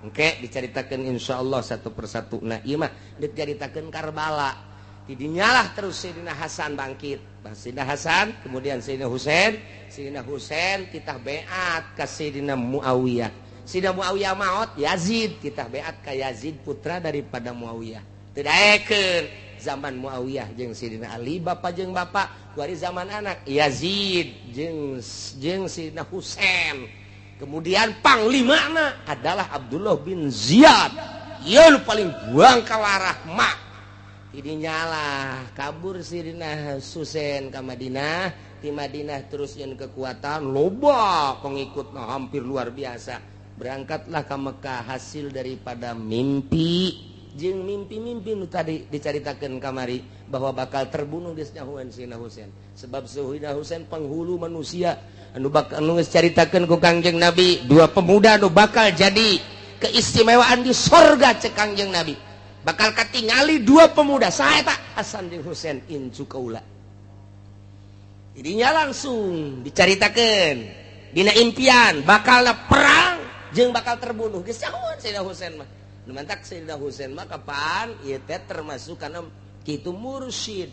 Engke diceritakan insyaallah satu persatu. Nah ieu mah diceritakeun Karbala. Tidinyalah terus Sayyidina Hasan bangkit. Sayyidina Hasan, kemudian Sayyidina Husain, Sayyidina Husain titah beat ka Sayyidina Muawiyah. Sayyidina Muawiyah maot, Yazid titah beat ka Yazid putra daripada Muawiyah. Teu daekeun zaman Muawiyah jeung Sayyidina Ali bapa jeung bapa, kuari zaman anak Yazid jeung Sayyidina Husain. Kemudian panglimana adalah Abdullah bin Ziyad. Ieu nu paling buang kawarah mak. Tidinyalah kabur Sayyidina Husain ke Madinah, di Madinah terus yang kekuatan loba pengikutnya hampir luar biasa. Berangkatlah ke Mekah hasil daripada mimpi jeung mimpi-mimpi nu tadi dicaritakeun kamari bahwa bakal terbunuh geus nyahoan Sayyidina Husain. Sebab Sayyidina Husain penghulu manusia anu bakal anu geus caritakeun ku Kangjeng Nabi, dua pemuda anu bakal jadi keistimewaan di sorga cek Kangjeng Nabi. Bakal katingali dua pemuda saha eta Hasan jeung Husain incu kaula. Jadinya langsung dicaritakeun dina impian bakal perang jeung bakal terbunuh. Geus nyahoan Sayyidina Husain mah. Nu mantak Sayyidina Husain mah kapan ieu teh termasuk kana kitu mursyid.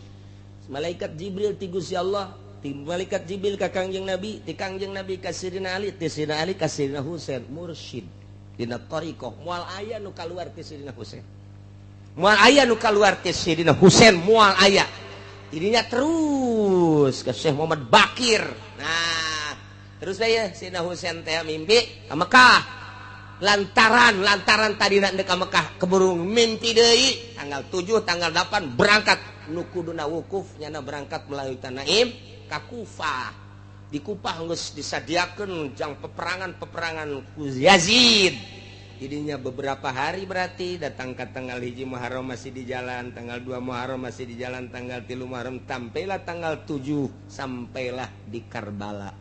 Malaikat Jibril ti Gusti Allah, ti malaikat Jibril ka Kangjeng Nabi, ti Kangjeng Nabi ka Sayyidina Ali, ti Sayyidina Ali ka Sayyidina Husain mursyid. Dina thariqah moal aya nu kaluar ti Sayyidina Husain. Moal aya nu kaluar ti Sayyidina Husain moal aya. Dirinya terus ke Syekh Muhammad Bakir. Nah, terus bae Sayyidina Husain teh mimpi ka Mekah. Lantaran tadi nak ka Mekah keburu mimpi deui tanggal 7 tanggal 8 berangkat nu kuduna wukuf nyana berangkat melalui Tanaim ka Kufah. Di Kufah geus disadiakeun jang peperangan-peperangan ku Yazid. Jadinya beberapa hari berarti datang ke tanggal 1 Muharram masih di jalan, tanggal 2 Muharram masih di jalan, tanggal 3 Muharram sampailah tanggal 7 sampailah di Karbala.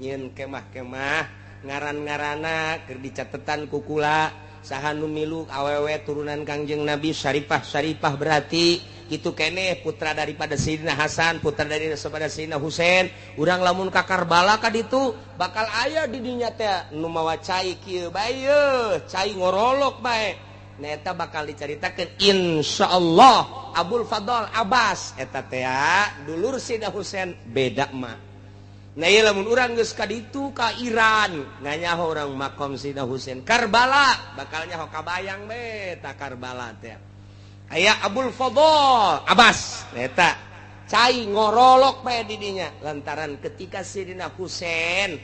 Nyeun kemah-kemah ngaran-ngarana keur dicatetan kukula saha nu milu awewe turunan Kangjeng Nabi Syarifah-syarifah berarti kitu keneh putra daripada Sayyidina Hasan, putra daripada Sayyidina Husain. Urang lamun ka Karbala ka ditu bakal aya di dinya teh nu mawa cai kieu bae yeuh, cai ngorolok bae. Nah eta bakal dicaritakeun insyaallah Abul Fadl Abbas eta teh dulur Sayyidina Husain beda mah. Nah ieu lamun urang geus ka ditu ka Iran nganyaho urang makom Sayyidina Husain Karbala bakal nyaho kabayang bae ta Karbala teh. Aya Abul Fadl Abbas eta cai ngorolok bae di dinya lantaran ketika Sayyidina Husain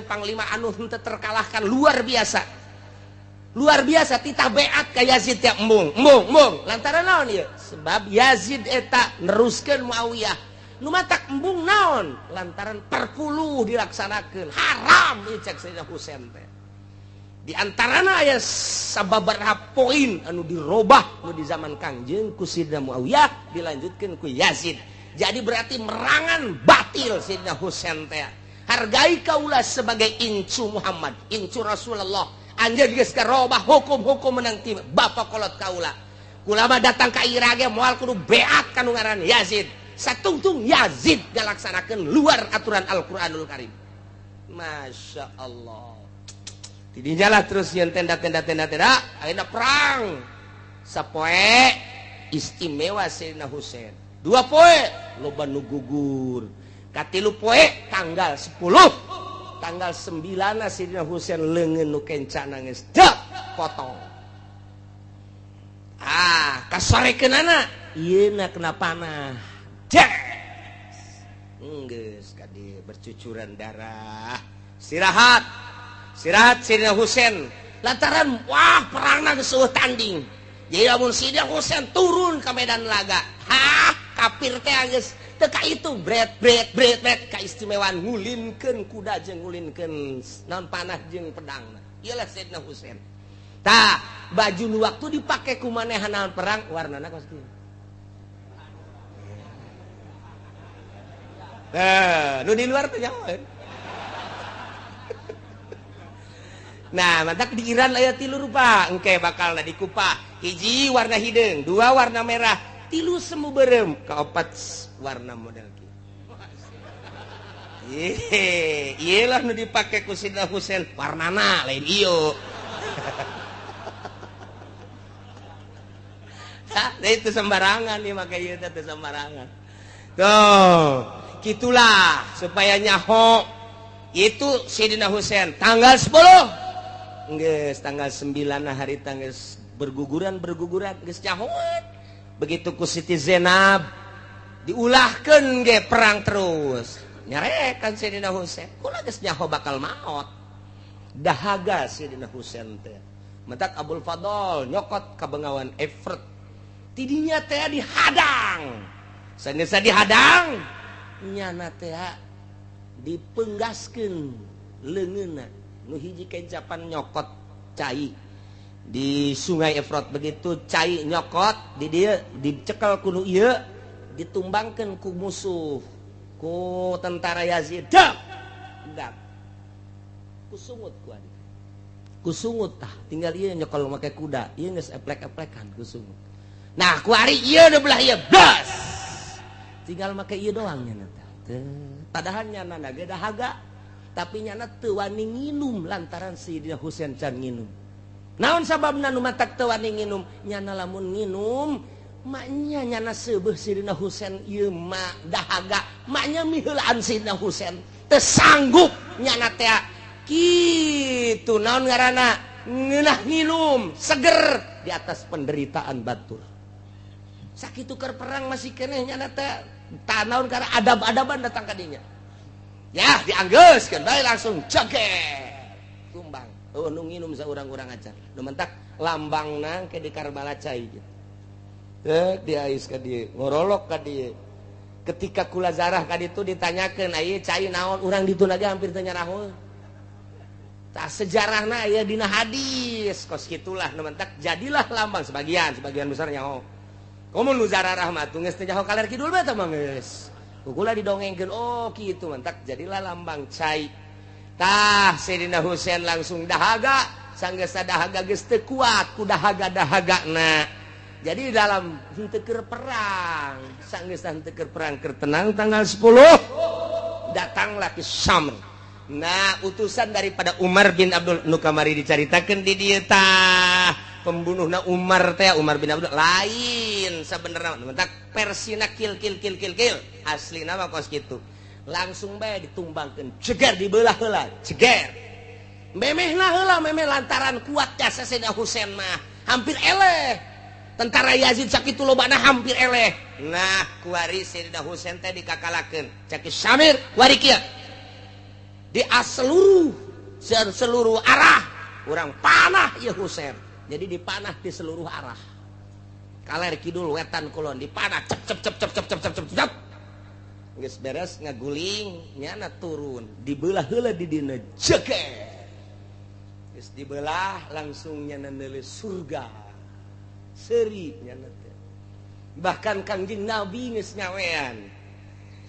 panglima anu henteu terkalahkan luar biasa titah beat ka Yazid teh embung lantaran naon ieu sebab Yazid eta neruskeun Muawiyah nu matak embung naon lantaran perpuluh dilaksanakeun haram ieu cek Sayyidina Husain teh. Di antarana aya sababaraha poin anu dirobah nu di zaman Kangjeng ku Sayyidina Muawiyah dilanjutkeun ku Yazid. Jadi berarti merangan batil Sayyidina Husain teh. Hargai kaula sebagai incu Muhammad, incu Rasulullah. Anjeun geus karobah hukum-hukum menang ti bapa kolot kaula. Kulama datang ka Irak ge moal kudu beat ka nu ngaran Yazid. Satungtung Yazid ngalaksanakeun luar aturan Al-Qur'anul Karim. Masya Allah. Tidinyalah terus yang tenda akhirnya perang sapoe istimewa Sayyidina Husain 2 poe loba nu gugur katilu poe tanggal 10 tanggal 9 Sayyidina Husain leungeun nu kenca nangis dek potong kasorekeunana ieu na kena panah dek geus kadi bercucuran darah istirahat Sayyidina Husain lantaran wah perangna geus eueuh tanding. Jadi lamun Sayyidina Husain turun ke medan laga, hah kafir teh geus teu ka itu bret kaistimewaan ngulinkeun kuda jeung ngulinkeun naon panah jeung pedangna. Ieu lah Sayyidina Husain. Tah, baju nu waktu dipake ku manehna perang warnana kos kieu. Nah, nu di luar teh nyaho. Nah, mantak di Iran aya 3 rupa, engke bakal di Kupah. Hiji warna hideung, 2 warna merah, 3 semu berem, kaopat warna model kieu. Ieu lah nu dipake ku Sayyidina Husain, warnana lain ieu. Itu sembarangan nih make ieu teh sembarangan. Tuh, gitulah supaya nyaho itu Sayyidina Husain tanggal 10. Geus tanggal 9 hari tanggal berguguran geus nyahoan. Begitu ku Siti Zainab diulahkeun ge perang terus. Nyarekan Sayyidina Husain, kula geus nyaho bakal maot. Dahaga Sayyidina Husain teh. Mentak Abul Fadl nyokot ka bengawan Efrat. Tidinya teh dihadang. Sanggeus dihadang nyana teh dipenggaskeun leungeunna nu hiji kencapan nyokot cai di Sungai Efrat. Begitu cai nyokot di dieu dicekel ku nu ieu ditumbangkeun ku musuh ku tentara Yazid. Dap dap kusungut ku adik kusungut tah tinggal ieu nyekel make kuda ieu geus eplek-eplekan kusungut. Nah ku ari ieu nu belah ieu blas tinggal make ieu doang nyana teh. Padahal nyana ge dahaga tapi nyana teu wani nginum lantaran Sayyidina Husain can nginum. Naon sababna nu matak teu wani nginum? Nyana lamun nginum maknya nyana seubeuh Sayyidina Husain ieu mah dahaga, maknya miheulaan Sayyidina Husain teu sanggup nyana teh. Kitu naon ngaranna ngeunah nginum seger di atas penderitaan batur. Sakitu keur perang masih keneh nyana teh tanaun karena adab-adaban datang ka dinya. Ya dianggeuskeun bae langsung joget tumbang. Oh nu nginum saurang-urang acan. Nu mentak lambangna ke di Karbala cai gitu. Teu diais ka dieu, ngorolok ka dieu. Ketika kula zarah ka ditu ditanyakeun aya cai naon, urang ditu ge hampir teu nyaraho. Tah sejarahna aya dina hadis kos kitulah nu mentak jadilah lambang sebagian besar nyaho. Komo nu zarah mah tuh geus teu nyaho kaler kidul bae tah mah geus. Kukula didongengkeun oh kitu mentak jadilah lambang cai. Tah Sayyidina Husain langsung dahaga, sanggeus dahaga geus teu kuat ku dahaga-dahagana. Jadi dalam henteu keur perang, sanggeus henteu keur perang keur tenang tanggal 10 datanglah ke Syam. Nah, utusan daripada Umar bin Abdul nu kamari dicaritakeun di dieu tah. Pembunuhna Umar teh Umar bin Abdul lain sebenarnya mentak persina kil kil kil kil kil asli nama kos kitu langsung bae ditumbangkeun ceger dibelah heula ceger memehna heula memeh lantaran kuat jasa Sayyidina Husain mah hampir eleh tentara Yazid sakitu lobana hampir eleh. Nah kuari Sayyidina Husain teh dikakalakeun cek Syamir kuari kieu di seluruh arah urang panah ieu Husain. Jadi dipanah di seluruh arah. Kaler kidul wetan kulon dipanah cep cep cep cep cep cep cep cep cep. Geus beres ngaguling nyana turun dibelah heula di dina jeger. Geus dibelah langsung nyana neuleuh surga. Seuri nyana teh. Bahkan Kangjeng Nabi geus nyawean.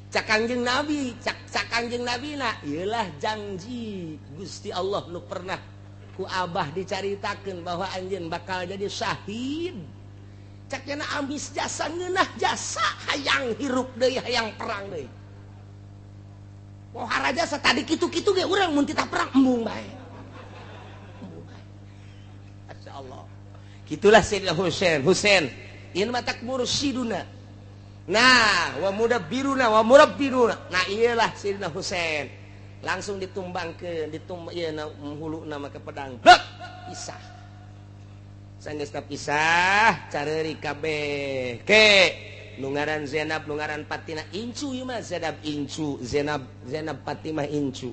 Cak Kangjeng Nabi, cak Kangjeng Nabi na ieulah janji Gusti Allah nu pernah ku abah dicaritakeun bahwa anjeun bakal jadi syahid. Cak nya ambis jasa ngeunah jasa hayang hirup deui hayang perang deui. Pohara jasa tadi kitu-kitu ge urang mun titah perang embung bae. Embung bae. Masyaallah. Kitulah Sayyidina Husain. Husain ieu mah tak mursyiduna. Nah, wa mudabbiruna wa murabbiruna. Nah, ieulah Sayyidina Husain. Langsung ditumbangkeun, ditumbang ieu na huluna make pedang. Blek, pisah. Sanggeus pisah, careuri kabeh. Ke nu ngaran Zainab, nu ngaran Fatimah incu ieu mah Zainab incu, Zainab Fatimah incu.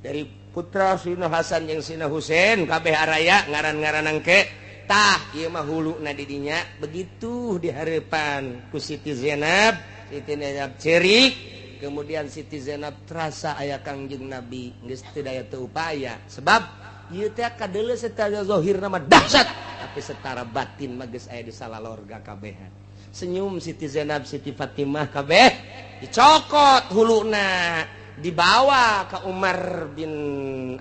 Dari putra Sayyidina Hasan jeung Sayyidina Husain kabeh araya ngaran-ngaran engke. Tah ieu mah huluna di dinya begitu dihareupan ku Siti Zainab, Siti Zainab cerik. Kemudian Siti Zainab terasa aya Kangjeng Nabi geus teu daya teu upaya sebab ieu teh kadeuleu secara zahirna mah dahsyat tapi secara batin mah geus aya di salalorga kabehan. Senyum Siti Zainab, Siti Fatimah kabeh dicokot huluna dibawa ke Umar bin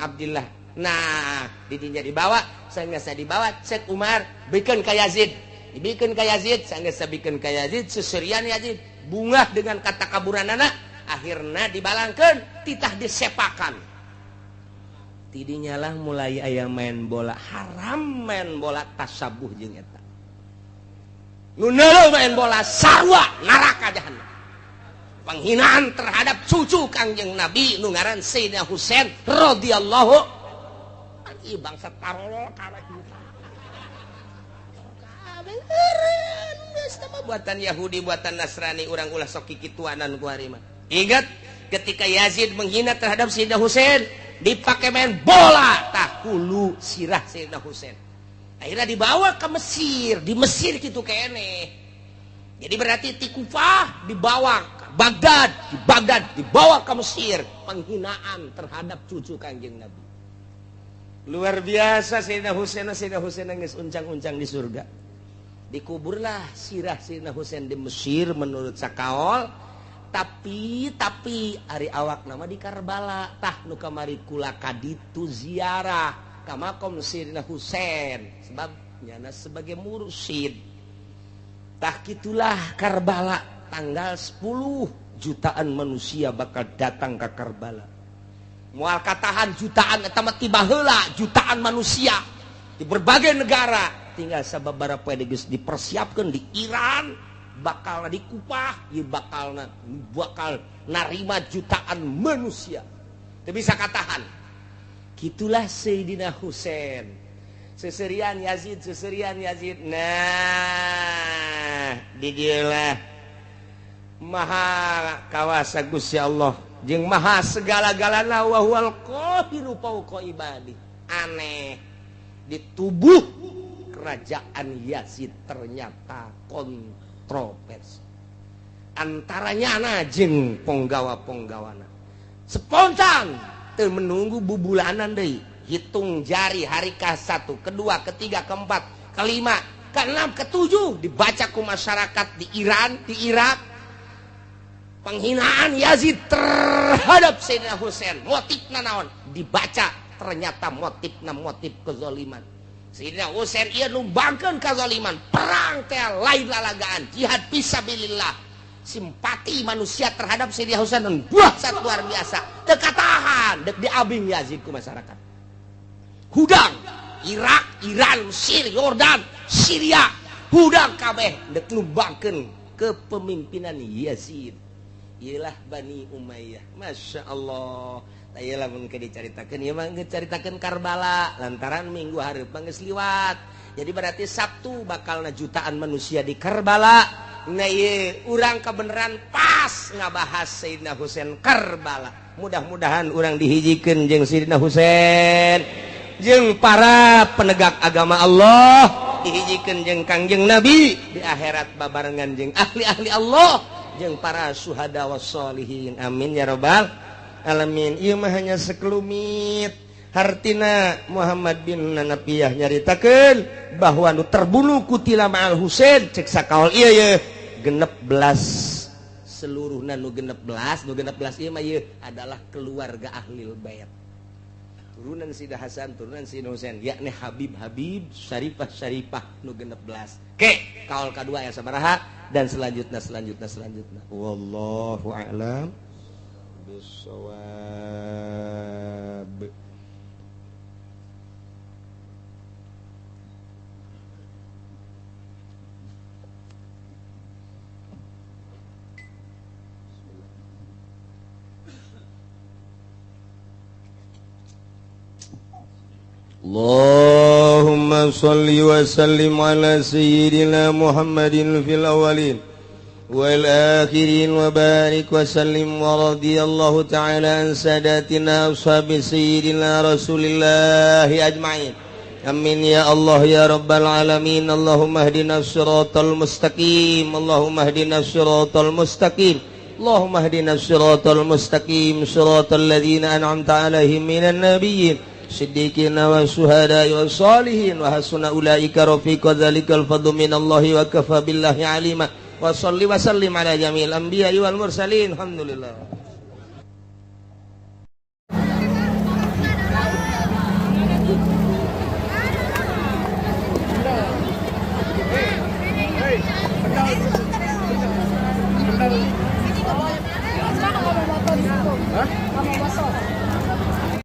Abdillah. Nah didinya dibawa sanggeus dibawa cek Umar bikeun ka Yazid, dibikeun ka Yazid sanggeus bikeun ka Yazid seserian Yazid bungah dengan kata kaburanana akhirna dibalangkeun titah disepakan. Tidinyalah mulai aya main bola haram, main bola tasabuh jeung eta. Nu neuleuh main bola sarua neraka jahanam. Penghinaan terhadap cucu Kangjeng Nabi nu ngaran Sayyidina Husain radhiyallahu anhu. Bangsa tarolol kabeh. Buatan Yahudi, buatan Nasrani, urang ulah sok kikituanan ku ari mah. Ingat ketika Yazid menghina terhadap Sayyidina Husain, dipakai main bola tah hulu sirah Sayyidina Husain. Akhirnya dibawa ke Mesir, di Mesir kitu keneh. Jadi berarti ti Kufah dibawa ke Baghdad, di Baghdad dibawa ke Mesir, penghinaan terhadap cucu Kangjeng Nabi. Luar biasa Sayyidina Husain, Sayyidina Husain geus uncang-uncang di surga. Dikuburlah sirah Sayyidina Husain di Mesir menurut sakaol, tapi ari awak nama di Karbala tah nu kamari kula kaditu ziarah ka makom Sayyidina Husain sebab nyana sebagai mursyid. Tah kitulah Karbala tanggal 10 jutaan manusia bakal datang ke Karbala. Moal katahan jutaan eta mah tiba heula jutaan manusia di berbagai negara. Tinggal sababaraha poe geus dipersiapkeun di Iran, bakal di Kupah, ieu bakal narima jutaan manusia. Teu bisa katahan. Kitulah Sayyidina Husain. Seserian Yazid, seserian Yazid. Nah, di dieu lah maha kawasa Gusti Allah jeung maha segala-galana wa huwal qahiru fawqa ibadi. Aneh, di tubuh kerajaan Yazid ternyata kontroversi antaranya na jeung ponggawa-ponggawana. Spontan teu menunggu bubulanan deui, hitung jari hari ke-1, kedua, ketiga, keempat, kelima, keenam, ketujuh dibaca ku masyarakat di Iran, di Irak. Penghinaan Yazid terhadap Sayyidina Husain, motifna naon? Dibaca ternyata motifna motif kezaliman. Sayyidina Husain ieu numbangkeun kazaliman, perang teh lain lalagaan, jihad fisabilillah. Simpati manusia terhadap Sayyidina Husain dahsyat luar biasa. Teu katahan, deuk diabing Yazid ku masyarakat. Hudang Irak, Iran, Mesir, Yordan, Syria, hudang kabeh deuk numbangkeun kepemimpinan Yazid. Iyalah Bani Umayyah. Masya Allah. Iyalah mun ke dicaritakeun ieu mah geus caritakeun Karbala lantaran minggu hareup mah geus liwat. Jadi berarti Sabtu bakalna jutaan manusia di Karbala. Nah ieu urang kebenaran pas ngabahas Sayyidina Husain Karbala. Mudah-mudahan urang dihijikeun jeung Sayyidina Husain, jeung para penegak agama Allah, dihijikeun jeung Kangjeng Nabi di akhirat babarengan jeung ahli-ahli Allah, jeung para syuhada wassolihin. Amin ya robbal alamin. Ieu mah hanya sekelumit hartina Muhammad bin Nanapiyah nyaritakeun bahwa nu terbunuh kutila ma'al Husain cek sakaol ieu ye 16 seluruhna nu 16 nu 16 ieu mah ieu adalah keluarga ahlul bait, turunan Sayyidina Hasan, turunan Sayyidina Husain, yakni Habib Habib, Syarifah Syarifah nu 16. Ke kaol kadua ya sabaraha dan selanjutnya selanjutnya selanjutnya. Wallahu a'lam bissawab. Allahumma salli wa sallim ala sayyidina Muhammadin fil awwalin wal akhirin wa barik wa sallim wa radiyallahu ta'ala an sadatina ashabi sayyidina Rasulillahi ajma'in. Amin ya Allah ya rabbal alamin. Allahumma hdina siratal mustaqim. Allahumma hdina siratal mustaqim. Allahumma hdina siratal mustaqim siratal ladzina an'amta alaihim minan nabiyyin siddiqina wa syuhada'i wa salihin wa hasuna ulaika rafiqa dzalikal fadlu minallahi wa kafa billahi alima. Wa salli wa sallim ala jami'il anbiya'i wal mursalin. Alhamdulillah.